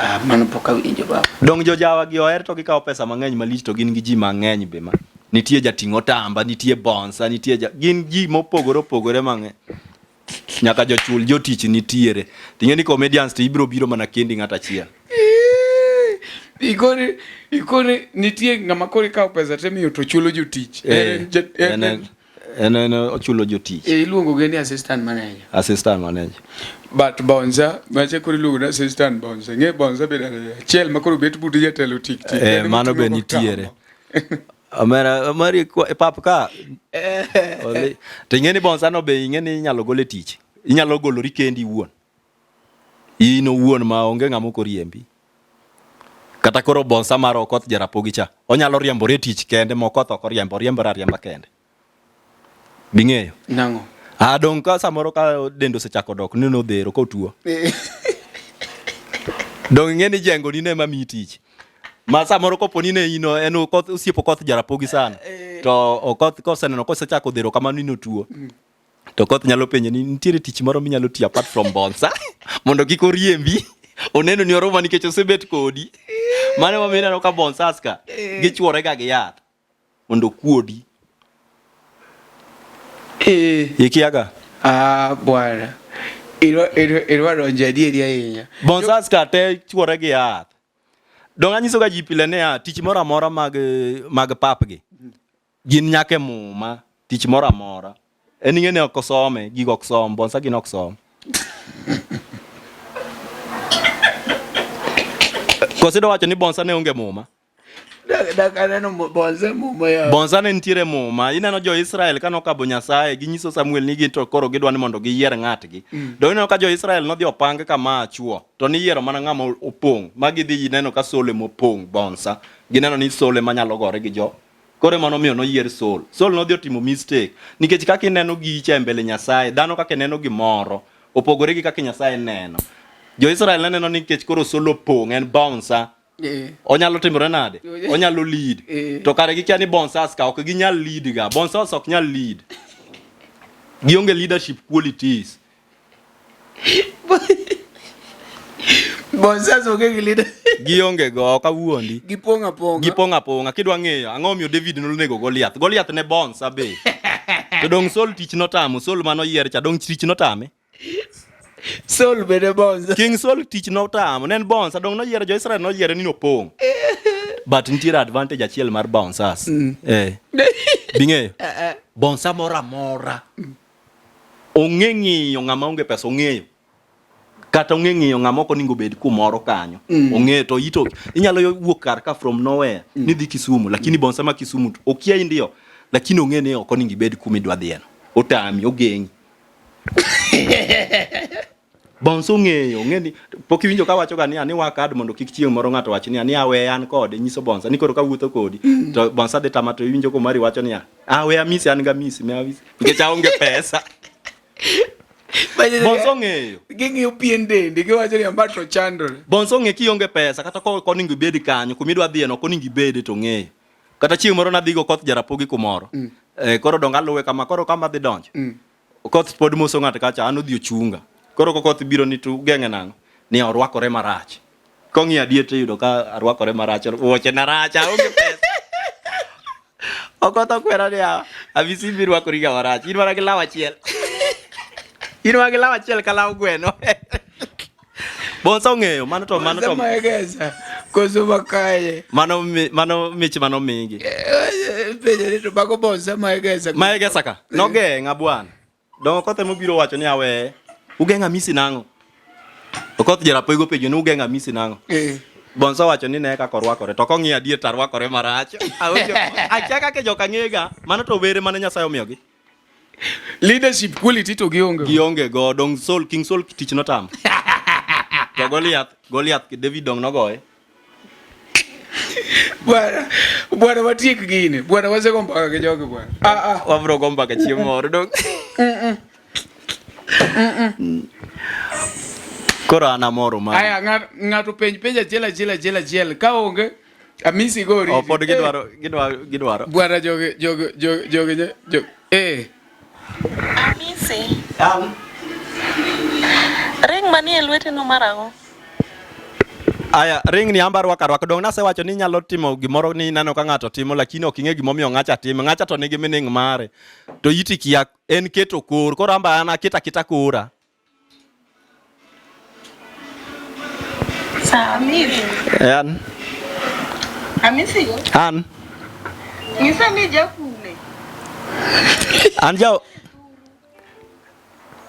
Ah, mano pok awinjo baba. Dong jojawa gi oher to gikawo pesa mang'eny malich to gin gi ji mang'eny be ma. Nitie jating' otamba, nitie bonsa, nitie ja... gin ji mopogore opogore mang'eny. Nyaka jochul jotich nitiere. Ting'e ni comedians to ibiro biro mana kendi ng'at achiel. Ikoni ikoni nitie ng'ama koro ikawo pesa timiyo to chulo jotich. Eh, en en En en ochulo jotich. E, iluongo gi ni assistant manager. Assistant manager. But bonza, mache koro iluongo ni assistant bonza. Ng'e bonza bedo achiel ma koro bet but jatelo tik tik. Eh, mano be nitiere. Omera, omari e pap ka. Ole. To ing'e ni bonza no be ing'e ni inyalo gole tich. Inyalo golori kendi iwuon. In owuon ma onge ng'ama ok oriembi. Kata koro bonsa mar Okoth Jarapogi cha, onyalo riembore e tich kende ma Okoth ok oriembo, oriembore ariemba kende. Bing'eyo? Nang'o? Ah, dong' ka samoro ka dende osechako dok ni nodhero kotuo. Dong' ing'e ni jengo ni ne ema miyi tich. Ma samoro kopo ni ne in en Okoth osiep Okoth Jarapogi sana. To Okoth koseneno kosechako dhero kamano ni notuo. To koth nyalo penje ni nitiere tich moro minyalo tiyo apart from bonsa mondo kik oriembi. Oneno ni oruma nikech osebet kodi. Mano emomiyo ineno ka bonsas ka gichuore ga gi yath mondo okuodi. Eh. Ikiaga? Ah, bwana. Irwa irwa donjo adieri ahinya. Bonsas ka te chuore gi yath. Donge anyiso ga ji pile niya tich moro amora mag mag pap gi Gin nyaka e muma, tich moro amora. En ing'e ni ok osome, gigo ok som, bonsa gin ok som. Koso idwa wacho ni bonsa ne onge muma? Dak aneno bonsa e muma ya. Bonsa ne nitiere e muma. Ineno jo-Israel ka nokabo Nyasaye, ginyiso Samuel ni gin to koro gidwa ni mondo giyier ng'atgi. Mm. Do ineno ka jo-Israel nodhi opang kama chuo, to niyiero mana ng'ama opong', ma gidhi neno ka Saul ema opong' bonsa. Gineno ni Saul ema nyalo gore gi jo Koro ema nomiyo noyier Saul. Saul nodhi otimo mistake nikech kaka ineno gicha e mbele Nyasaye, dhano kaka neno gimoro opogore gi kaka Nyasaye neno. Jo-Israel ne neno ni nikech koro Saul opong', en bouncer. Eh. Onyalo timore nade? Onyalo lead. Eh. To kare gikia ni bouncers ka ok ginyal lead ga. Bouncers ok nyal lead. Gionge leadership qualities. Bouncers onge gi leader. Gionge go, ok awuondi. Gipong' apong'a. Gipong' apong'a. Kidwa ng'eyo, ang'o omiyo David nonego Goliath? Goliath ne bouncer be. To dong' Saul tich notamo, Saul mano yier cha, dong' tich notame. Saul bende bouncer. King Saul tich notamo, ne en bouncer, dong' noyiero jo-Israel noyiere ni nopong'. But nitiere advantage achiel mar bouncers. Eh. Bing'eyo? Bouncer moro amora. Ong'e ng'iyo ng'ama onge pesa, ong'eyo. Kata ong'e ng'iyo ng'ama ok oningo bed kumoro kanyo. Ong'eyo to ito inyalo wuok kar ka from nowhere ni dhi Kisumu, lakini bouncer ma Kisumu to okia indio, lakini ong'e ni ok oningo ibed kuma idwa dhiyeno. Otami, ogeng'i. Bouncer ong'eyo, ong'e ni pok iwinjo ka wacho ga niya ni work hard mondo kik chieng' moro ng'ato wach niya ni awe an kode nyiso bouncer ni koro kawuotho kodi to bouncer dhi tama to iwinjo komari wacho niya awe amisi an gamisi me amisi nikech aonge pesa. Bouncer ong'eyo. Ging'iyo pien dendi giwacho ni ma to chandore. Bouncer ong'e kionge pesa kata ko ok oningo ibed kanyo kuma idwa dhiye no ok oningo ibede to ong'eyo. Kata chieng' moro nadhi go koth Jarapogi kumoro. Eh, koro dongo aluwe kama koro kama dhi donjo. Okoth pod moso ng'ato kacha an odhi ochunga. Koro kokoth biro ni to ugeng'e nang'o? Ni orwakore marach. Kong'iyo adier to iyudo ka arwakore marach, wuoche na rach, aonge pesa. Okoth okwera niya, Amisi ibi rwakori ga marach. In mana gi law achiel. In mana gi law achiel ka law gweno. Bonsa ong'eyo, mano to mano to Maegesa koso makaye. mano mano mich mano migi. Penjo ni to mago bonsa maegesa. Maegesa ka nogeng'a bwana. Dongo Okoth ema obiro wacho ni awe. Ugeng'a misi nang'o? Okoth Jarapoigo penjo ni ugeng'a misi nang'o? Eh. Bonsa wacho ni ne kaka orwakore to kong'iyo adier to arwakore marach. Awinjo akia kaka joka ng'ega, mano to were mane Nyasaye omiyogi. Leadership quality to gionge. Gionge go dong Saul King Saul tich notamo. To Goliath, Goliath David dong nogoye. Bwana, bwana watiek gini. Bwana wasego mbaka gi jogi bwana. Ah ah. Wabro go mbaka chieng' moro dong. Koro an amoro ma. Aya ng'ato penj penj achiel achiel achiel achiel ka onge Amisi gori. Oh, pod gidwaro gidwaro gidwaro. Bwana jogi jogi jogi jogi jogi eh. Amisi. Ring manie lweti no mar ang'o? Aya, ring ni amba rwaka rwaka. Dong nasewacho ni inyalo timo gimoro ni ineno ka ng'ato timo lakini ok ing'e gimomiyo ng'acha timo. Ng'acha to nigi meaning mare. To iti kia en keto kor. Koro amba an aketa aketa kora. Sawa. An. Amisi. An. Nyisa ni jakune. An ja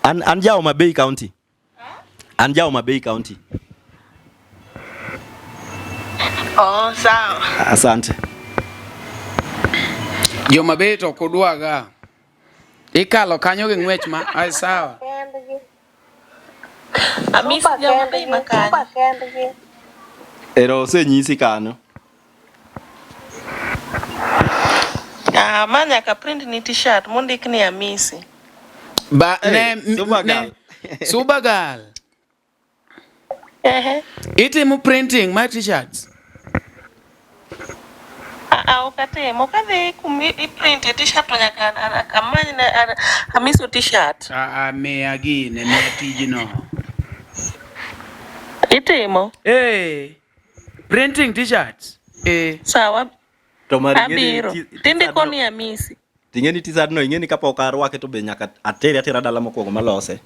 An an ja Homa Bay County. An ja Homa Bay County. Oh, sawa. Asante. Joma Bay to ok udwaga. Ikalo kanyo gi ng'wech ma ai sawa. Amisi joma Bay ma kanye? Ero osenyisi kanyo. Ah, ma nyaka print ni t-shirt mondik ni Amisi. Ba Hey, ne Suba ne girl. Suba girl. Ehe. Itimo printing mar t-shirts? Ah, ah, ok atim. Ok adhi kuma i print e t-shirt to nyaka amany ne Amiso t-shirt. Ah, ah, miya gine, miya tijno. Itimo? Eh. Printing t-shirts. Eh. Sawa. To mar ing'e ni Abiro. ti- Tindiko t-shirt ni Amisi. Ting'e ni t-shirt no ing'e ni kapok arwake to be nyaka atere atera dala mokwongo malose.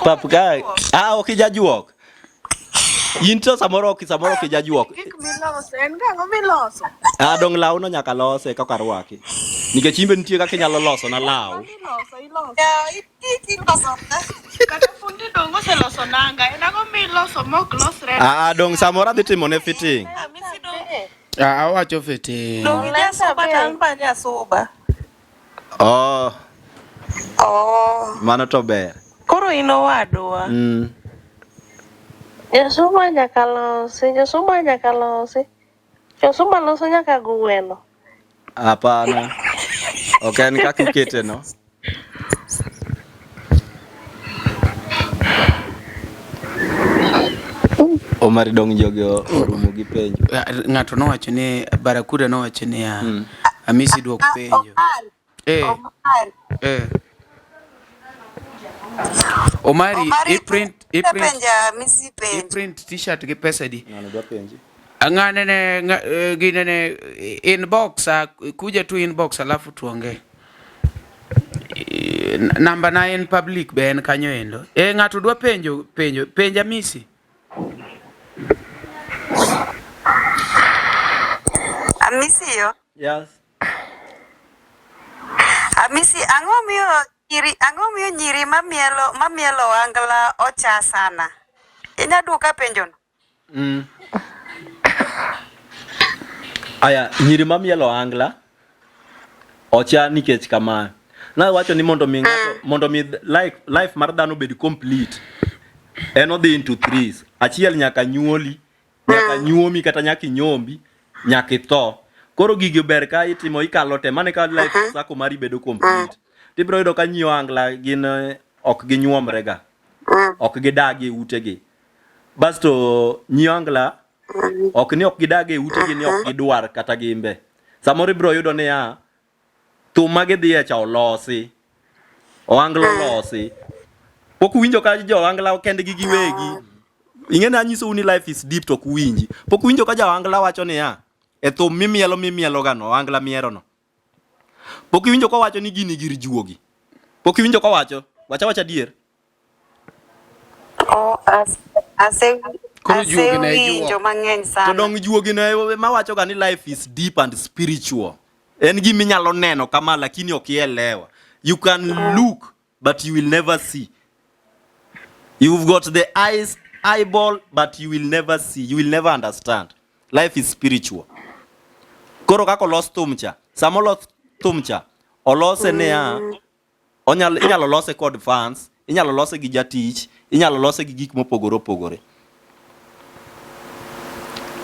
Pap ka ah ok ijajuok. In to samoro ok samoro ok ijajuok. Gik miloso, en gang'o miloso? Ah dong lawno nyaka lose kaka arwaki. Nikech in be nitie kaka inyalo loso na law. Miloso, iloso. Kata fundi dong oseloso nanga, en ang'o miloso mok losre? Ah dong samoro adhi timo ne fitting. Ah, awacho fitting. Dong ijasuba to an be ajasuba. Oh, Oh. mano to ber. Koro in owadwa. Josuba nyaka losi, josuba nyaka losi. Josuba loso nyaka gweno. Hapana. Ok en kaka ikete no. Omari dong jogi orumo gi penjo. Ng'ato nowacho ni Barakuda nowacho niya, Amisi duok penjo. Omar, Eh, Omar, eh. Omari, Omari iprint iprint penja misi penjo. iprint t-shirt gi pesa di? Ng'ano dwa penji? Ng'ane ne gine ne inbox kuja tu inbox alafu tuongee. Namba na en public be en kanyo endo. E ng'ato dwa penjo penjo penja misi. Amisi yo. Yes. Amisi ang'o miyo nyiri ang'o miyo nyiri mamielo mamielo ohangla ocha sana? Inya duoka penjo no? Aya, nyiri mamielo ohangla ocha nikech kama. Nawacho ni mondo mi ng'ato mondo mi life mar dhano obed complete. En odhi into threes. Achiel nyaka nyuoli, nyaka nyuomi kata nyaka inyombi, nyaka itho. Koro gigi ber ka itimo ikalo te mane ka life sako mari bedo complete. Tibiro yudo ka nyi ohangla gin ok ginyuomre ga. Ok gidag e utegi. Basto nyi ohangla ok ni ok gidag e utegi ni ok gidwar kata gimbe. Samoro ibiro yudo niya, thum ma gidhiye cha olosi. Ohangla olosi. Pok uwinjo ka jo ohangla kendgi giwegi. Ing'e ni anyisou ni life is deep to ok uwinji. Pok uwinjo ka ja ohangla wacho niya, e thum mimielo mimielo ga no, ohangla miero no. Pok iwinjo kowacho ni gini gir juogi. Pok iwinjo kowacho. Wacha wacha adier. Oh, ase Koro juogi ne asewinjo juok. mang'eny To sana. dong juogi no mawacho ga ni life is deep and spiritual. En gima inyalo neno kama lakini ok ielewa. You can look but you will never see. You've got the eyes, eyeball, but you will never see. You will never understand. Life is spiritual. Koro kaka olos thum cha, sama olos thum cha, olose niya, onyalo, inyalo lose kod fans, inyalo lose gi jatich, inyalo lose gi gik mopogore opogore.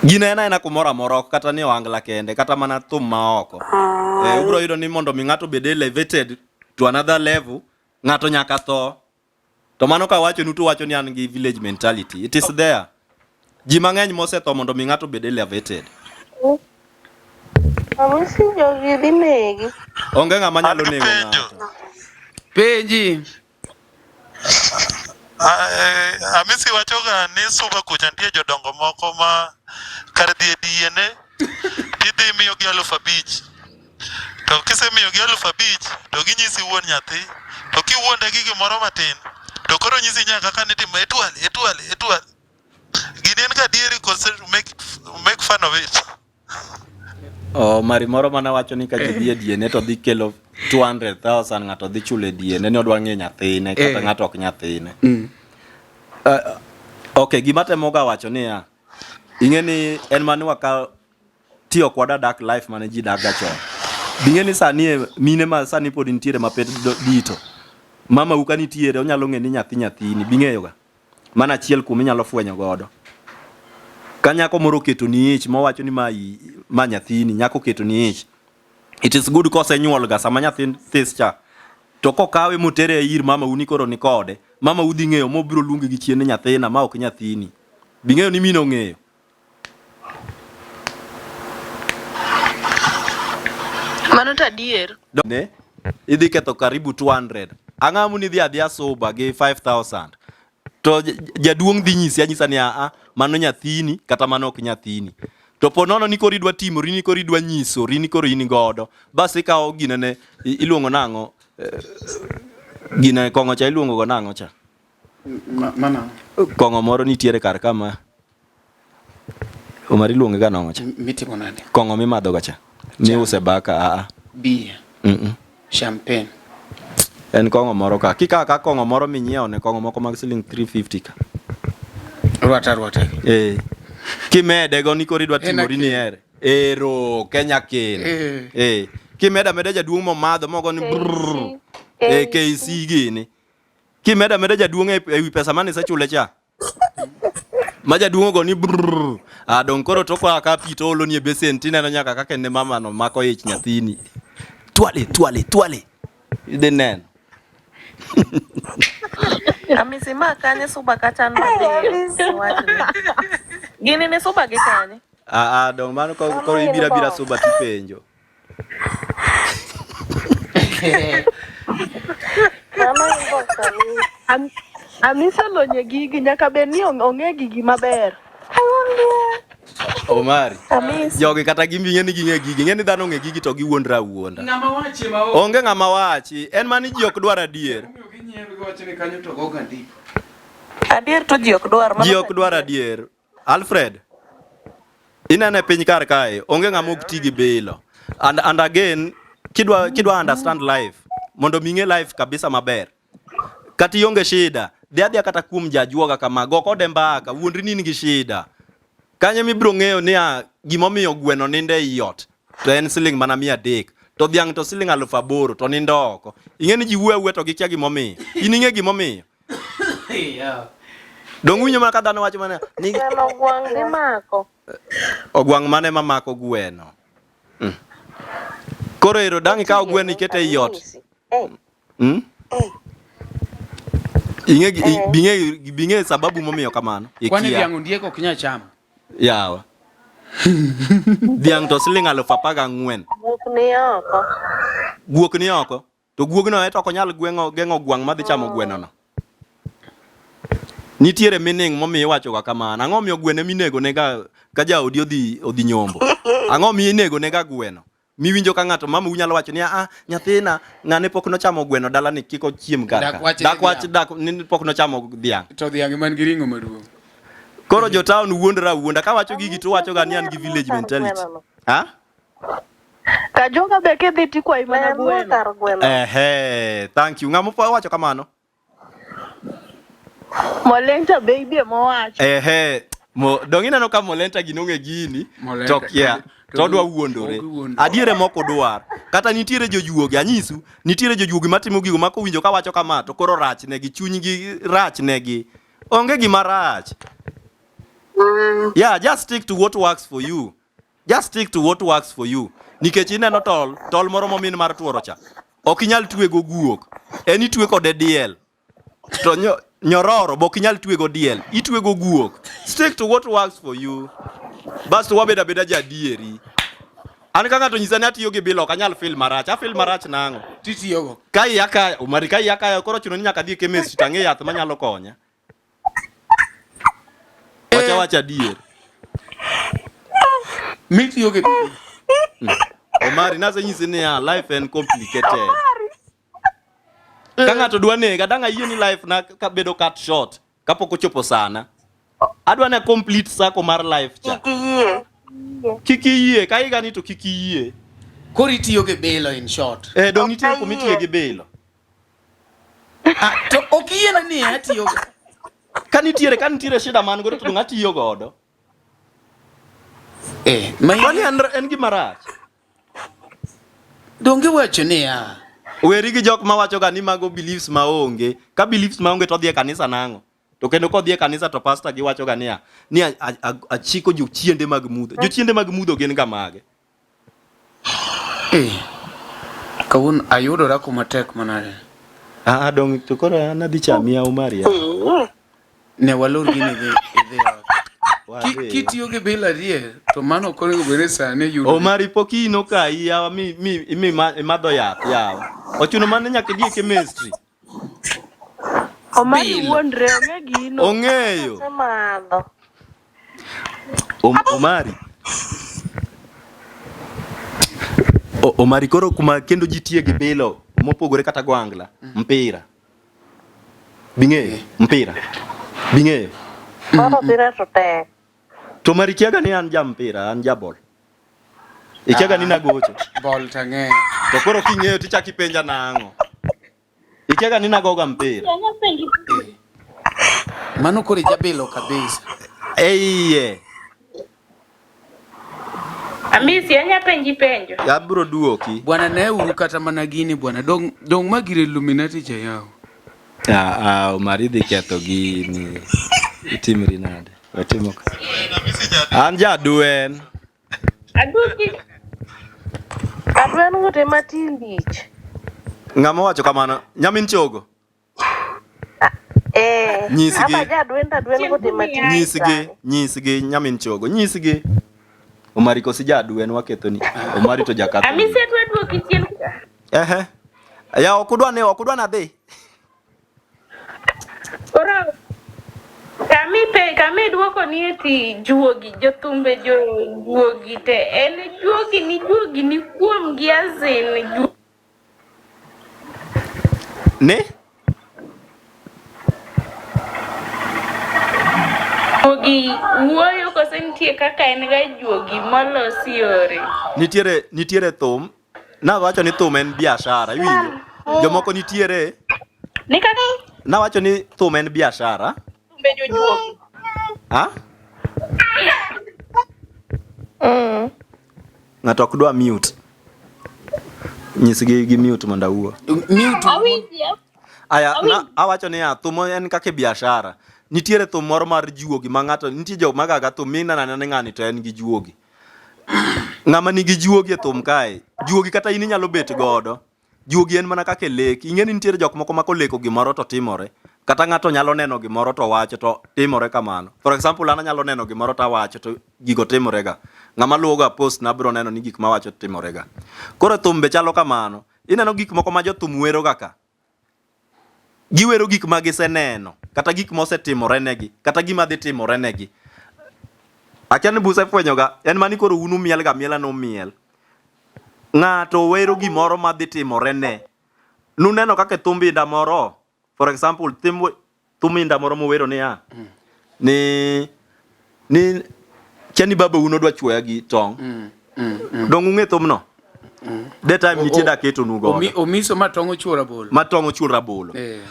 Gino en aena kumoro amora, ok kata ni ohangla kende, kata mana thum ma oko. Ubiro yudo ni mondo mi ng'ato obed elevated to another level, ng'ato nyaka tho. To mano ka wachonu to wacho ni an gi village mentality. It is there. Ji mang'eny mosetho mondo mi ng'ato obed elevated. Amisi jogi dhi negi. Onge ng'ama nyalo An gi nego penjo. ng'ato. Penji. Amisi wachoga ni Suba kucha nitie jodongo moko ma kar dhi e DNA tidhi miyogi 5,000. To kisemiyogi 5,000 to ginyisi wuon nyathi. To kiwuonde gi gimoro matin to koro nyisi nyaka kaka nitimo etwale etwale etwale. Gini en gadieri kose make fun of it. Oh, mari moro mana wacho ni ka ji dhi e DNA to dhi kelo 200,000 ng'ato dhi chulo e DNA ni odwa ng'e nyathine kata ng'ato ok nyathine. Okay, gima temo ga wacho niya, ing'e ni en mani waka ti ok wada dak life mane ji dak ga chon. Ing'e ni sani mine ma sani pod nitiere ma pet dito. Mama u ka nitiere onyalo ng'e ni nyathi nyathini, bing'eyo ga. Mano achiel kuom inyalo fwenyo godo. Ka nyako moro oketo ni ich mowacho ni ma nyathini, nyako oketo ni ich. It is good kosenyuol ga sama nyathi this cha. To kokawe motere ir mama u ni koro ni kode, mama u dhi ng'eyo mobiro luongi gi chien ni nyathina ma ok nyathini. Bing'eyo ni min ong'eyo. Mano to adier. Ne, idhi ketho karibu 200. Ang'amu ni idhi adhiya suba gi 5000. To jaduong' dhi nyisi anyisa ni aa, mano nyathini kata mano ok nyathini. To po nono ni koro idwa timori ni koro idwa nyisori ni koro in godo. Bas ikawo ginene iluongo nang'o? Gine kong'o cha iluongo go nang'o cha? Mana. Kong'o moro nitiere kar kama. Omar iluonge ga nang'o cha? Mitimo nade? Kong'o mimadho ga cha. Miuse baka aa. Beer. Champagne. En kong'o moro ka. Kikawo ka kong'o moro minyiewo ne kong'o moko mag siling 350 ka. Rwata rwata. Kimede go ni koro idwa timori ni ere. Ero Kenya kin. Kimeda meda jaduong' momadho mogo ni brrr. KC gini. Kimeda meda jaduong' e wi pesa mane isechule cha. Ma jaduong' ogo ni brrr. Ah, dong' koro to koa ka pi to olo ni e besen tineno nyaka kaka ne mama no mako ich nyathini. Twale, twale, twale. Idhi neno. Amisi ma kanye suba kata an madhiyo. Wachni. Gini ni suba gi kanye? Ah, ah, dong' mano koro ibiro abira suba tipenjo. Mama inbox Amisi. Amisa lonye gigi nyaka bed ni ong'e gigi maber. Omari. Amisa. Jogi kata gimbi ng'e ni ging'e gigi, ng'e ni dhano ong'e gigi to giwuondre awuonda. Ng'ama wachi ma onge. Onge ng'ama wachi, en mani ji ok dwar adier. Omiyo ginyiero giwacho ni kanyo to goga ndipo. Adier to ji ok dwar. Ji ok dwar adier. Alfred, ineno e piny kar kae, onge ng'ama ok ti gi bilo. And, and again, kidwa, kidwa understand life, mondo mi ing'e life kabisa maber. Kata ionge shida, dhi adhiya kata kuom jajuoga kama, go kode mbaka, wuondri ni in gi shida. Kanyo mibiro ng'eyo ni a, gimomiyo gweno nindo ei ot to en siling mana 300 to dhiang' to siling 8000 to nindo oko. Ing'e ni ji wuoyo awuoya to gikia gimomiyo. In ing'e gimomiyo? Dong' winjo mana ka dhano wacho mana ni Gweno ogwang' dhi mako. ogwang' mane mamako gweno. Mm. Koro ero dang' ikaw gweno iket ei ot. Eh, Mm? eh. Ing'e gi- bing'e bing'e sababu momiyo kamano. Kwani Ikia. dhiang' ondiek ok nyal chamo. Yawa. Dhiang' to siling 14,000. Guok ni oko. Guok ni oko. To guogno ento ok onyal gweng'o geng'o gwang' madhi chamo gweno no. Nitiere meaning momiyo iwacho ga kamano. Ang'o omiyo gweno eminego ne ga ka jaodi odhi odhi nyombo? Ang'o omiyo inego ne ga gweno? Miwinjo ka ng'ato mama unyalo wacho ni ah nyathina ng'ane pok nochamo gweno dala ni kik ochiem kar ka. Dak wach ni Dak wach dhiang'. dak ni pok nochamo dhiang'. To dhiang' man gi ring'o maduong'. Koro jo town wuondra awuonda kawacho gigi to wacho ga ni an gi village mentality. Ha? Kajoga be kidhi tikwayi mana gweno. Kar gweno. Ehe, thank you. Ng'ama wacho kamano? Molenta baby emowacho. Ehe, mo dong ineno ka Molenta gino ong'e gini Molenta, to kia to odwa wuondore. ok wuondore. Adier ema ok odwar. Kata nitiere jojuogi, anyisu, nitiere jojuogi matimo gigo ma kowinjo kawacho kama to koro rach negi, chunygi rach negi. Onge gima rach. Yeah, just stick to what works for you. Just stick to what works for you. Nikech ineno tol, tol moro momin mar tuoro cha. Ok inyal twe go guok. En itwe kode diel. To nyo, nyororo be ok inyal twe go diel. Itwe go guok. Stick to what works for you. Bas to wabed abeda jadieri. An ka ng'ato nyisa ni atiyo gi bilo ok anyal feel marach. A feel marach nang'o? Titiyogo. Ka iya kaya, Omari ka iya kaya koro chuno ni nyaka adhi e chemist to ang'e yath manyalo konya. Wacha wacha adier. Mitiyo gi Omari nasenyisi niya life en complicated. Ka ng'ato dwa nega dang' ayie ni life na ka bedo cut short kapok ochopo sana. Adwa ne complete circle mar life cha. Kik iyie. Kik iyie ka higa ni to kik iyie. Koro itiyo gi bilo in short. Eh dong' nitie Ok kuma itiye ayie. gi bilo. Ah, to ok iyiena ni atiyo go. Ka nitiere ka nitiere shida man godo to dong' atiyo godo. Eh, ma Kwani en, en gima rach? donge wacho niya. Weri gi jok mawacho ga ni mago beliefs maonge. Ka beliefs maonge to odhi e kanisa nang'o? To kendo kodhi e kanisa to pastor giwacho ga niya, ni achiko jochiende mag mudho. Jochiende mag mudho gin ga mage? Eh, kawuono ayudora kuma tek manade. Ah, dong to koro an adhi chami ya Omari. ya. Ne walor gini idhi idhi ot. Wadhi. Kitiyo gi bill adier to mano ok onego bed ni sani yudo. Omari pok ino kayi yawa mi mi mi imadho yath yawa. Ochuno mana nyaka idhi e chemistry. Omari Bill. wuondre ong'e gino. Ong'eyo. Osemadho. Omari. O, Omari koro kuma kendo ji tiye gi bilo mopogore kata gwangla, mpira. Bing'eyo mpira. Bing'eyo. Mano mpira to tek. To Omari kiaga ni an ja mpira, an ja bol. Ikiaga ni nagocho. Bol to ang'eyo. To koro king'eyo tichako ipenja nang'o? Ikiaga ni nagoga mpira. Mano koro ijabilo kabisa. Eiye. Amisi, anya penji penjo. Abro duoki. Bwana neuru kata mana gini bwana. Dong dong ma gire Illuminati cha yawo. Ah, ah, Omari dhi ketho gini. Itimri nade? Watimo ka. An jadwen. Aduoki. Adwen ng'ute matin lich. Ng'ama wacho kamano? Nyamin chogo. Eh, Nyisgi. aba jadwen to adwen ng'ute matin lich Nyisgi, sani. nyisgi nyamin chogo, nyisgi. Omari kosi jadwen wakethoni. Omari to jakatho. Amisi adwa duoki chien. Ehe. Ya ok udwa ne ok udwa nadhi. Koro Kamipe kamidwoko ni eti juogi jothumbe jo juogi te en juogi ni juogi ni kuom gi azin ju Ni? Juogi wuoyo kose nitie kaka en ga juogi molos yore. Nitiere nitiere thum. Nawacho ni thum en biashara, iwinjo? Jomoko nitiere Ni kaka nawacho ni thum en biashara. thumbe jojuogi. Ha? Ng'ato ok dwa mute. Nyisgi gi mute mondo awuo. Mute. Awinji. Aya, na, awacho niya, thum en kaka biashara. Nitiere thum moro mar juogi ma ng'ato nitie jok ma gaga thum mineno anena ni ng'ani to en gi juogi. Ng'ama nigi juogi e thum kae, juogi kata in inyalo bet godo. Juogi en mana kaka e lek. Ing'e ni nitiere jok moko ma koleko gimoro to timore. Kata ng'ato nyalo neno gimoro to wacho to timore kamano. For example, an anyalo neno gimoro to awacho to gigo timorega. Ng'ama luwoga post na biro neno ni gik mawacho timorega. Koro thum be chalo kamano. Ineno gik moko ma jothum weroga ka. Giwero gik ma giseneno, kata gik mosetimore negi, kata gima dhi timore negi. Akia ni busefwenyoga, en mani koro un umielga amiela numiel. Ng'ato wero gimoro madhi timore ne. Nuneno kaka e thumb inda moro, for example, thim, thum inda moro mowero niya, ni ni kia ni baba un odwa chwoya gi tong'. Dong' ung'e thumno? The time nitie daketonu godo. Omiso ma tong' ochuo rabolo. Ma tong' ochuo rabolo. Eh.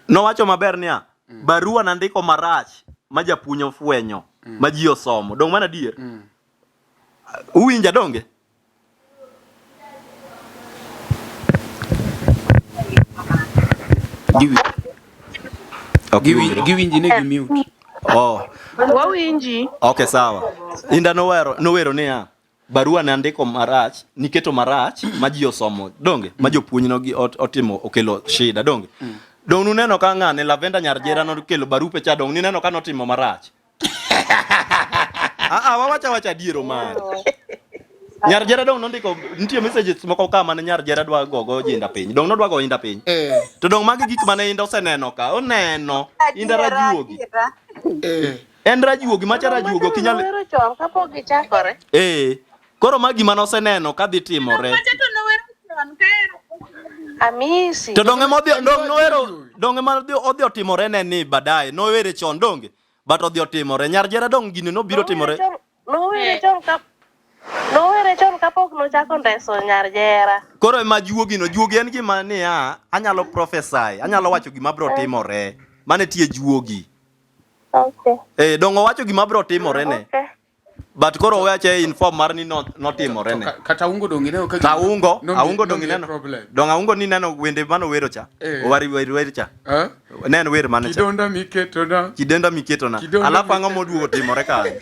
Nowacho maber niya, barua nandiko marach ma japuonj ofwenyo, ma ji osomo. Dong' mano adier? Uwinja donge? Giwinji ne gi mute. Oh. Wawinji. Okay, sawa. Inda nowero nowero niya, barua ne andiko marach, niketo marach ma ji osomo. Donge? Ma jopuonj no otimo okelo shida, donge? Dong nuneno ka ng'ane Lavenda nyar Jera nokelo barupe cha dong nineno ka notimo marach. Ah, ah, wawacha wacha adier Omar. Nyar Jera dong nondiko nitie messages moko ka mane Nyar Jera dwa gogo Inda piny. Dong nodwa go Inda piny. Eh. To dong magi gik mane Inda oseneno ka. Oneno Inda rajuogi. Eh. En rajuogi macha rajuogi ok inyal Nowero chon kapok gichakore. Eh. Koro magi mane oseneno ka dhi timore. Macha to nowero chon ka en Amisi. To dong ema odhi dong nowero dong ema odhi otimore ne ni baadaye nowere chon donge. But odhi otimore. Nyar Jera dong gini nobiro timore. Nowere chon ka Nowere chon kapok nochako ndeso nyar jera. Koro ema juogi no, juogi en gima niya, anyalo prophesy, anyalo wacho gima biro timore. Mane tie juogi. Okay. Eh, dong owacho gima biro timore ne. Okay. But koro owache in form mar ni notimore ne. Kata Aungo dong ineno ka Aungo, Aungo dong ineno. Dong Aungo ni neno wende mano wero cha. Eh. Owari wer wer cha. Eh? Ne en wer mane cha. Kidonda miketona. Kidenda miketona. Alafu ang'o moduogo timore kanyo?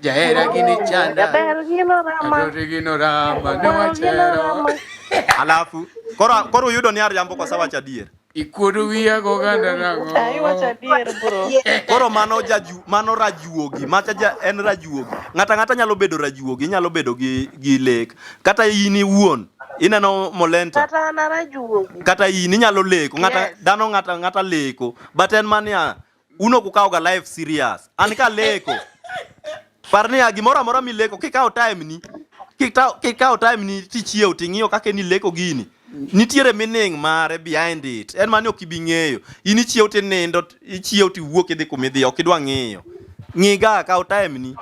Jahera gini chanda. Jaber gino rama. Adore gino rama. Ne wachero. Alafu koro koro uyudo ni ariambo kosa wacho adier. Ikuodo wiya goganda nang'o? Iwacho adier bro. Koro mano jaju, mano rajuogi, macha ja, en rajuogi. Ng'ata ng'ata nyalo bedo rajuogi, inyalo bedo gi gi lek. Kata in iwuon, ineno Molenta. Kata an arajuogi. Kata in inyalo leko, ng'ata Yes. dhano ng'ata ng'ata leko. But en mania un ok ukawo ga life serious. An ka leko. Par niya gimoro amora mileko kikawo time ni kikawo time ni tichiew ting'iyo kaka en ileko gini. Nitiere meaning mare behind it. En mani ok ibi ng'eyo. In ichiew tinindo, ichiew tiwuok idhi kuma idhiye, ok idwa ng'iyo. Ng'iga, kaw time ni.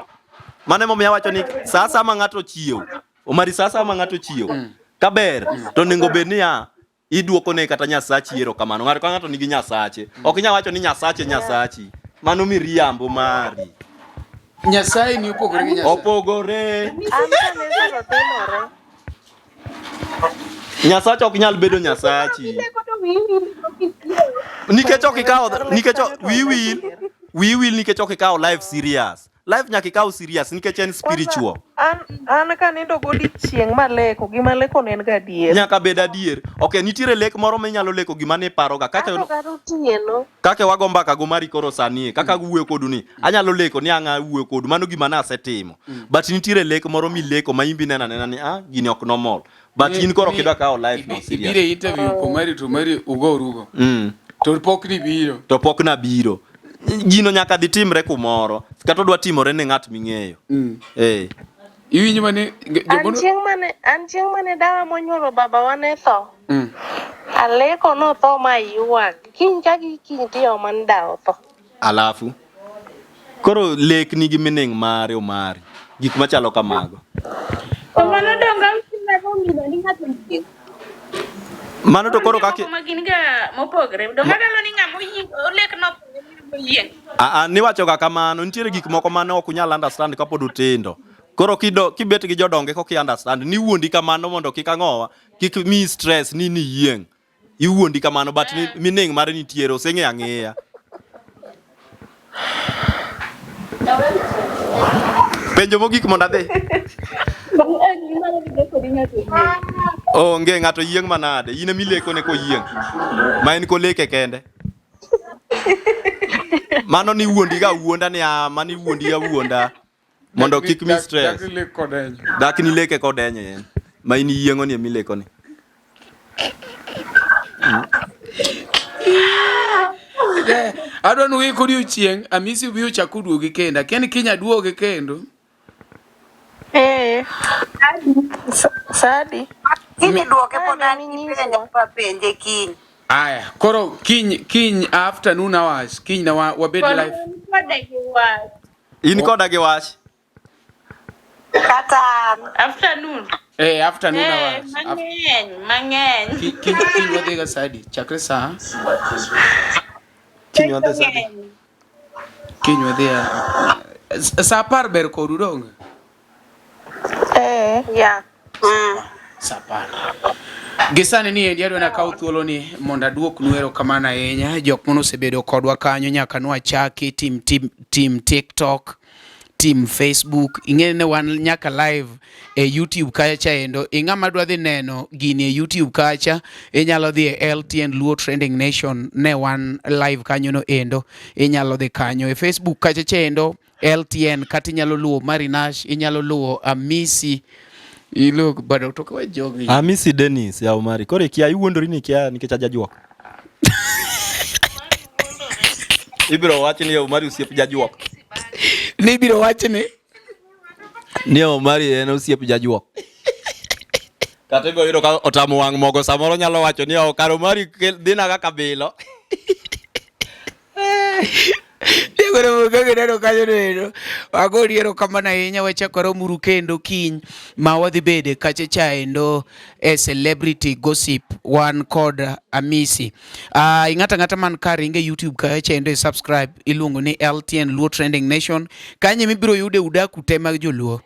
Mano emomiyo awacho ni sa asaya ma ng'ato ochiew, Omari sa asaya ma ng'ato ochiew, kaber to onego bed niya, iduoko ne kata Nyasachi erokamano. Ng'ato ka ng'ato nigi Nyasache. Ok inyal wacho ni Nyasache Nyasachi. Mano miriambo mari. Nyasaye ni opogore gi Nyasaye. Opogore. An kanisa to timore. Nyasache ok nyal bedo Nyasachi. Nikech ok ikawo nikech wiyi wil wiyi wil nikech ok ikawo life serious. Life nyaka ikaw serious nikech en spiritual. An an kanindo godiechieng' maleko gima leko ne en ga adier. Nyaka bed adier. Okay, nitiere lek moro minyalo leko gima ne iparoga kaka Ato kata otieno. kaka wago mbaka go mari koro sani kaka wuoyo kodu ni anyalo leko ni ang'a wuoyo kodu mano gima nasetimo. But nitiere lek moro mileko ma imbi neno anena ni ah gini ok normal. But in koro kidwa kawo life no serious. Ibiro e interview komari to mari ugo urugo. To pok ni biro. To pok nabiro. Gino nyaka dhi timre kumoro kata odwa timore ne ng'at ming'eyo. Eh. Iwinjo mane An jomono chieng' mane an chieng' mane dawa monyuolo babawa ne tho. Aleko notho ma aywak. Kiny ka gi kiny tioma ni dawa otho. Alafu koro lek nigi meaning mare Omari. Gik machalo kamago. To mano donge awinjo ni ng'ato yieng'. Mano to koro kaka Ma gin ga mopogre. Donge adalo ni ng'ama oyieng' olek no oyieng'. Ah, ah, niwacho ga kamano nitiere gik moko mane ok unyal understand kapod utindo. Koro kido kibet gi jodonge koki understand ni wuondi kamano mondo kik ang'owa kik mi stress ni ni yieng'. Iwuondi kamano but ni, meaning mare nitiere oseng'eyo ang'eya. Penjo mogik mondo adhi. Onge ng'ato yieng' manade. In ema ilekone koyieng'. Ma en koleke kende. Mano ni wuondi ga wuonda ni ah, mano iwuondi awuonda mondo kik mi stress. Dak lek kodenyo. Dak ni leke kodenyo en. Ma in iyieng'o ni emileko ni. Adwa ni uik odiochieng' Amisi ubi uchak uduogi kendo. Akia ni kiny aduogi kendo. Eh. Sadi. Kiny duoke pod an gi penjo pa penje kiny. Aya, koro kiny kiny afternoon hours, kiny na wabed live. Koda gi wach. In koda gi wach. Kata an. Afternoon. Eh, afternoon Eh, hours. mang'eny, mang'eny. Kiny kiny wadhi ga saa adi? Chakre saa Kiny wadhi saa adi? Kiny wadhi a saa 10 ber kodu donge? Eh, yeah. Saa 10. Gi sani ni endi adwa nakaw thuolo ni mondo aduoknu erokamano ahinya jok mane osebedo kodwa kanyo nyaka nwachaki tim, tim, tim TikTok tim Facebook ing'e ni wan nyaka live e YouTube kacha endo ing'ama dwa dhi neno gini e YouTube kacha inyalo dhi e LTN Luo Trending Nation ne wan live kanyo no endo inyalo dhi kanyo e Facebook kacha chendo LTN kata inyalo luwo Marinash inyalo luwo Amisi iluwo bado to kwa jogi Amisi Dennis ya Omari. Koro ikia iwuondori ni ikia nikech ajajuok. Ibiro wach ni Omari osiep jajuok. Ni ibiro wach ni Ni Omari en osiep jajuok. Kata ibiro yudo ka otamo wang' mogo samoro nyalo wacho ni oh, kar Omari dhina kaka bilo. Koro kaka ineno kanyo no ero, wagoni erokamano ahinya wachak waromuru kendo kiny ma wadhi bede kacha cha endo e celebrity gossip wan kod Amisi. Uh, ing'ata ng'ata man kar ringe YouTube kacha endo e subscribe iluongo ni LTN Luo Trending Nation. Kanyo mibiro yude udaku te mag joluo.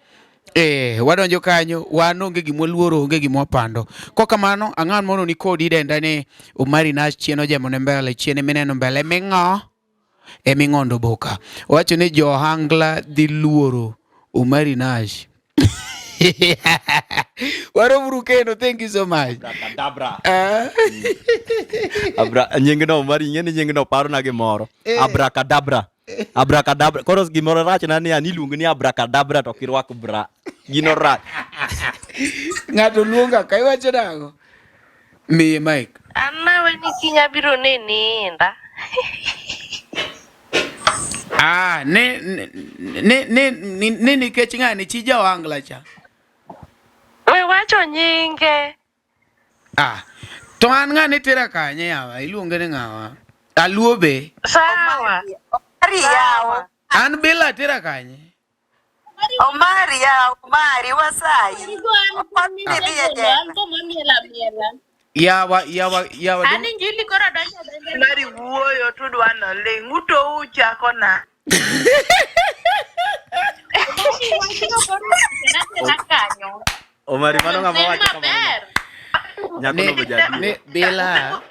Eh, wadonjo kanyo wan onge gima waluoro onge gima wapando. Kokamano ang'an mono ni kodi denda ni Omari Nash chien ojemo ne mbele chien mineno mbele ming'o eming'ondo boka. Owacho ni johangla dhi luoro Omari Nash. Waromuru kendo, thank you so much. Abracadabra. Eh? Abra nyingno Omari ing'e ni nyingno parona gimoro. Eh. Abracadabra. Abracadabra. Koro gimoro rach na ni an iluongi ni abracadabra to ok irwak bra. Gino rach. Ng'ato luonga ka iwacho nang'o? Miye mic. An nawe ni kiny abiro neni inda. Ah, ne ne ne ne ne nikech ng'ani chi jawangla cha. We wacho nyinge. Ah, to an ng'ani tera kanye yawa? Iluonge ni ng'awa? Aluo be. Sawa. Omari yawa. An bila tera kanye? Omari yawa, Omari wasayi. Omari dhi e jela. An to mamiela miela. Yawa yawa yawa. An injili koro donjo adonja. Mari wuoyo tudwa noling' uto uchako na. Omari mano ng'ama wacho kamano. Maber. Nyako no be jadiera. Ne, bila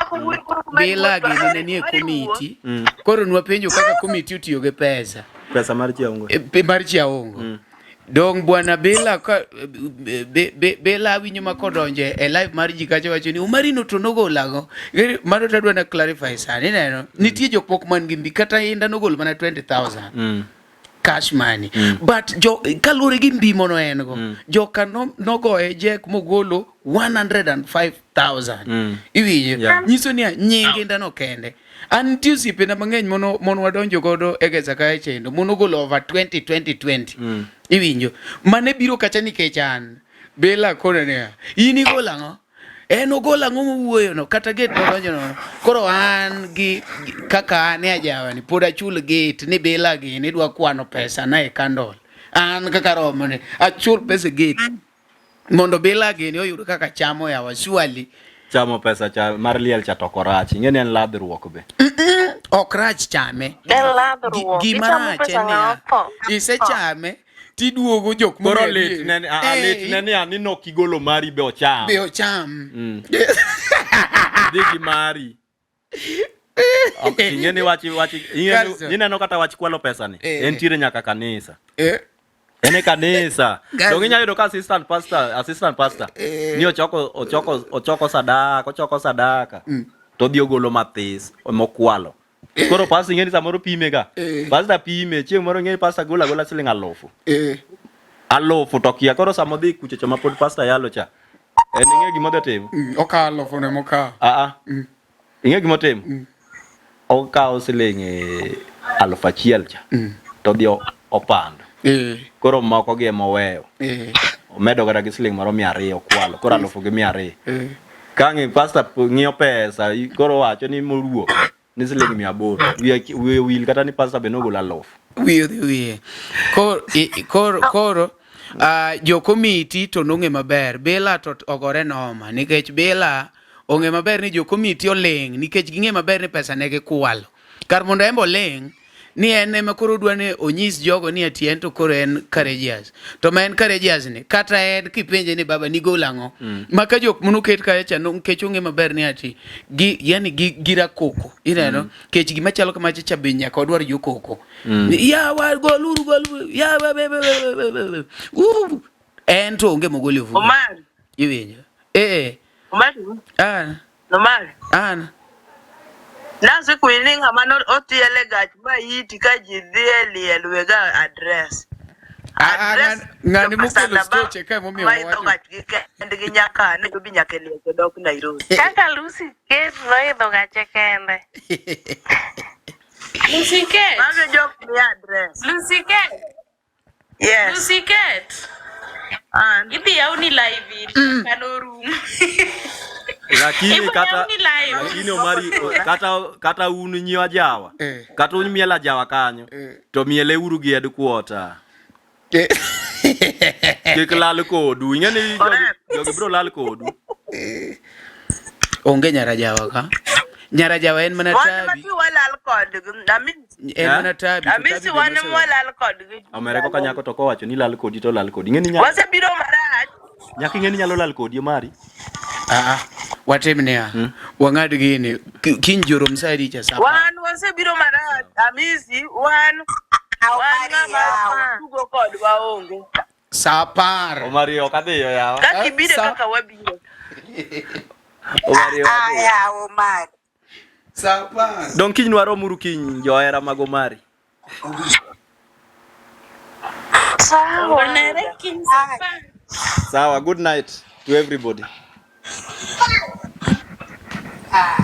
bila gini ne nie komiti. Koro nwapenjo kaka komiti otiyo gi pesa. Pesa mar chiaongo. E, mar chiaongo. Dong bwana Bela ka be, be, Bela winyo ma kodonje e live mar ji kacha wacho ni Omarino to nogolo ang'o? Mano to adwa na clarify sani ineno. Nitie jok moko man gi mbi kata inda nogolo mana 20,000. Cash money. But jo kaluwore gi mbi mono en go. Joka no, nogoye jek mogolo 105,000. Iwinjo? Yeah. Nyiso niya nying inda no kende. An nitie osiepena mang'eny mono mono wadonjo godo e gesa kae chendo mono golo over 20 20 20. Mm. Iwinjo. Mane biro kacha nikech an. Bela kone niya, in igolo ang'o? En ogolo ang'o mowuoyo no kata gate modonjo no. Koro an gi kaka an e ajawa ni pod achul gate ni Bela gini idwa kwano pesa na e candle. An kaka romo ni achul pesa e gate. Mondo Bila gini oyud kaka chamo yawa surely. Chamo pesa cha mar liel cha to ok orach. Ing'e ni en ladhruok be. Ok rach chame. En ladhruok. Gima Ichamo rach pesa en ng'a niya, otho. isechame tiduogo jok Koro mong'e lit ni- ne ni a lit ne ni ani nok igolo mari be ocham. Be ocham. Dhi gi mari. Ok, ing'e ni wach wach ing'e ni- Kaso. ineno kata wach kwalo pesa ni. Eh. Entiere nyaka kanisa. Eh. En e kanisa. Kaso. Donge inyalo yudo ka assistant pastor, assistant pastor Eh. ni ochoko ochoko ochoko sadaka, ochoko sadaka. To odhi ogolo mathis mokwalo. Koro pastor ing'e ni samoro pime ga. Eh. Pastor pime, chieng' moro ing'e ni pastor golo agola siling alufu. Eh. Alufu to kia koro sama odhi kucho cha ma pod pastor yalo cha. En ing'e gima odhi timo? Okawo alufu ne mokawo. Ah ah. Ing'e gima otimo? Okawo siling 1000 cha. To odhi opando. Koro moko gi ema oweyo. Omedo kata gi siling moro 200 okwalo. Koro alufu gi 200. Ka ng'i pastor ng'iyo pesa koro owacho ni moruok ni siling 800. Wiye wil kata ni pastor be nogolo alufu. Wiye odhi wiye. Koro koro koro jo komiti to nong'e maber. Bila to ogore noma nikech Bila ong'e maber ni jo komiti oling' nikech ging'e maber ni pesa ne gikwalo. Kar mondo en be oling' ni en ema koro odwa ni onyis jogo ni ati en to koro en courageous. To ma en courageous ni kata en kipenje ni baba nigolo ang'o? Ma ka jok monoket kacha cha nikech ong'e maber ni ati gi yani gi gira koko. Ineno? Kech gima chalo kamacha cha be nyaka wadwar jokoko. Yawa goluru goluru yawa be be be be be be. Uh, En to onge mogolo e ofuko. Omar, Iwinjo? Eh. Omar, An. Omar. An. Nasekwini ni ng'ama no otiel e gach ma iti ka ji dhi e liel wega address. Address Ng'ani jo mokelo Pasanda ba stoche ka emomiyo ma idho wawacho. gach gi kendgi nyaka Nairobi nyaka e liel to dok Nairobi. Kaka Lucy Kate noidho gache kende. Lucy Kate. Mago jok miya address. Lucy Kate. Yes. Lucy Kate. An. Idhi yawni live iri kano room. Lakini Ibo kata yawni live. lakini Omari kata kata un nyiewo ajawa. Eh. Kata un miel ajawa kanyo. Eh. To miele uru gi headquarter. Eh. Kik lal kodu. Ing'e ni jogi, Correct. jogi biro lal kodu. Onge nyarajawa ka. Nyarajawa en mana Wan tabi. mati walal kodgi. Amisi. En Eh? mana tabi. to Amisi tabi be wan noseweyo. mwalal kodgi. Omere koka nyako to kowacho ni lal kodi to lal kodi. Ing'e ni nyako Wasebiro marach. nyako ing'e ni nyalo lal kodi Omari. Ah, ah. Watim niya. Wang'ad gini. Kiny jorom sa adi cha sa apar. Wan wasebiro marach. Amisi wan wan ng'ama tugo kodwa onge. Sa 10. Omari ok adhiyo yawa. Kaka ibiro e Sa- kaka wabiro. Omari ok adhiyo. Aya, Omar. Sa 10. Dong kiny waromuru kiny johera mag Omari. Sawa. Wanere kiny sa apar. Sawa, good night to everybody. Ah.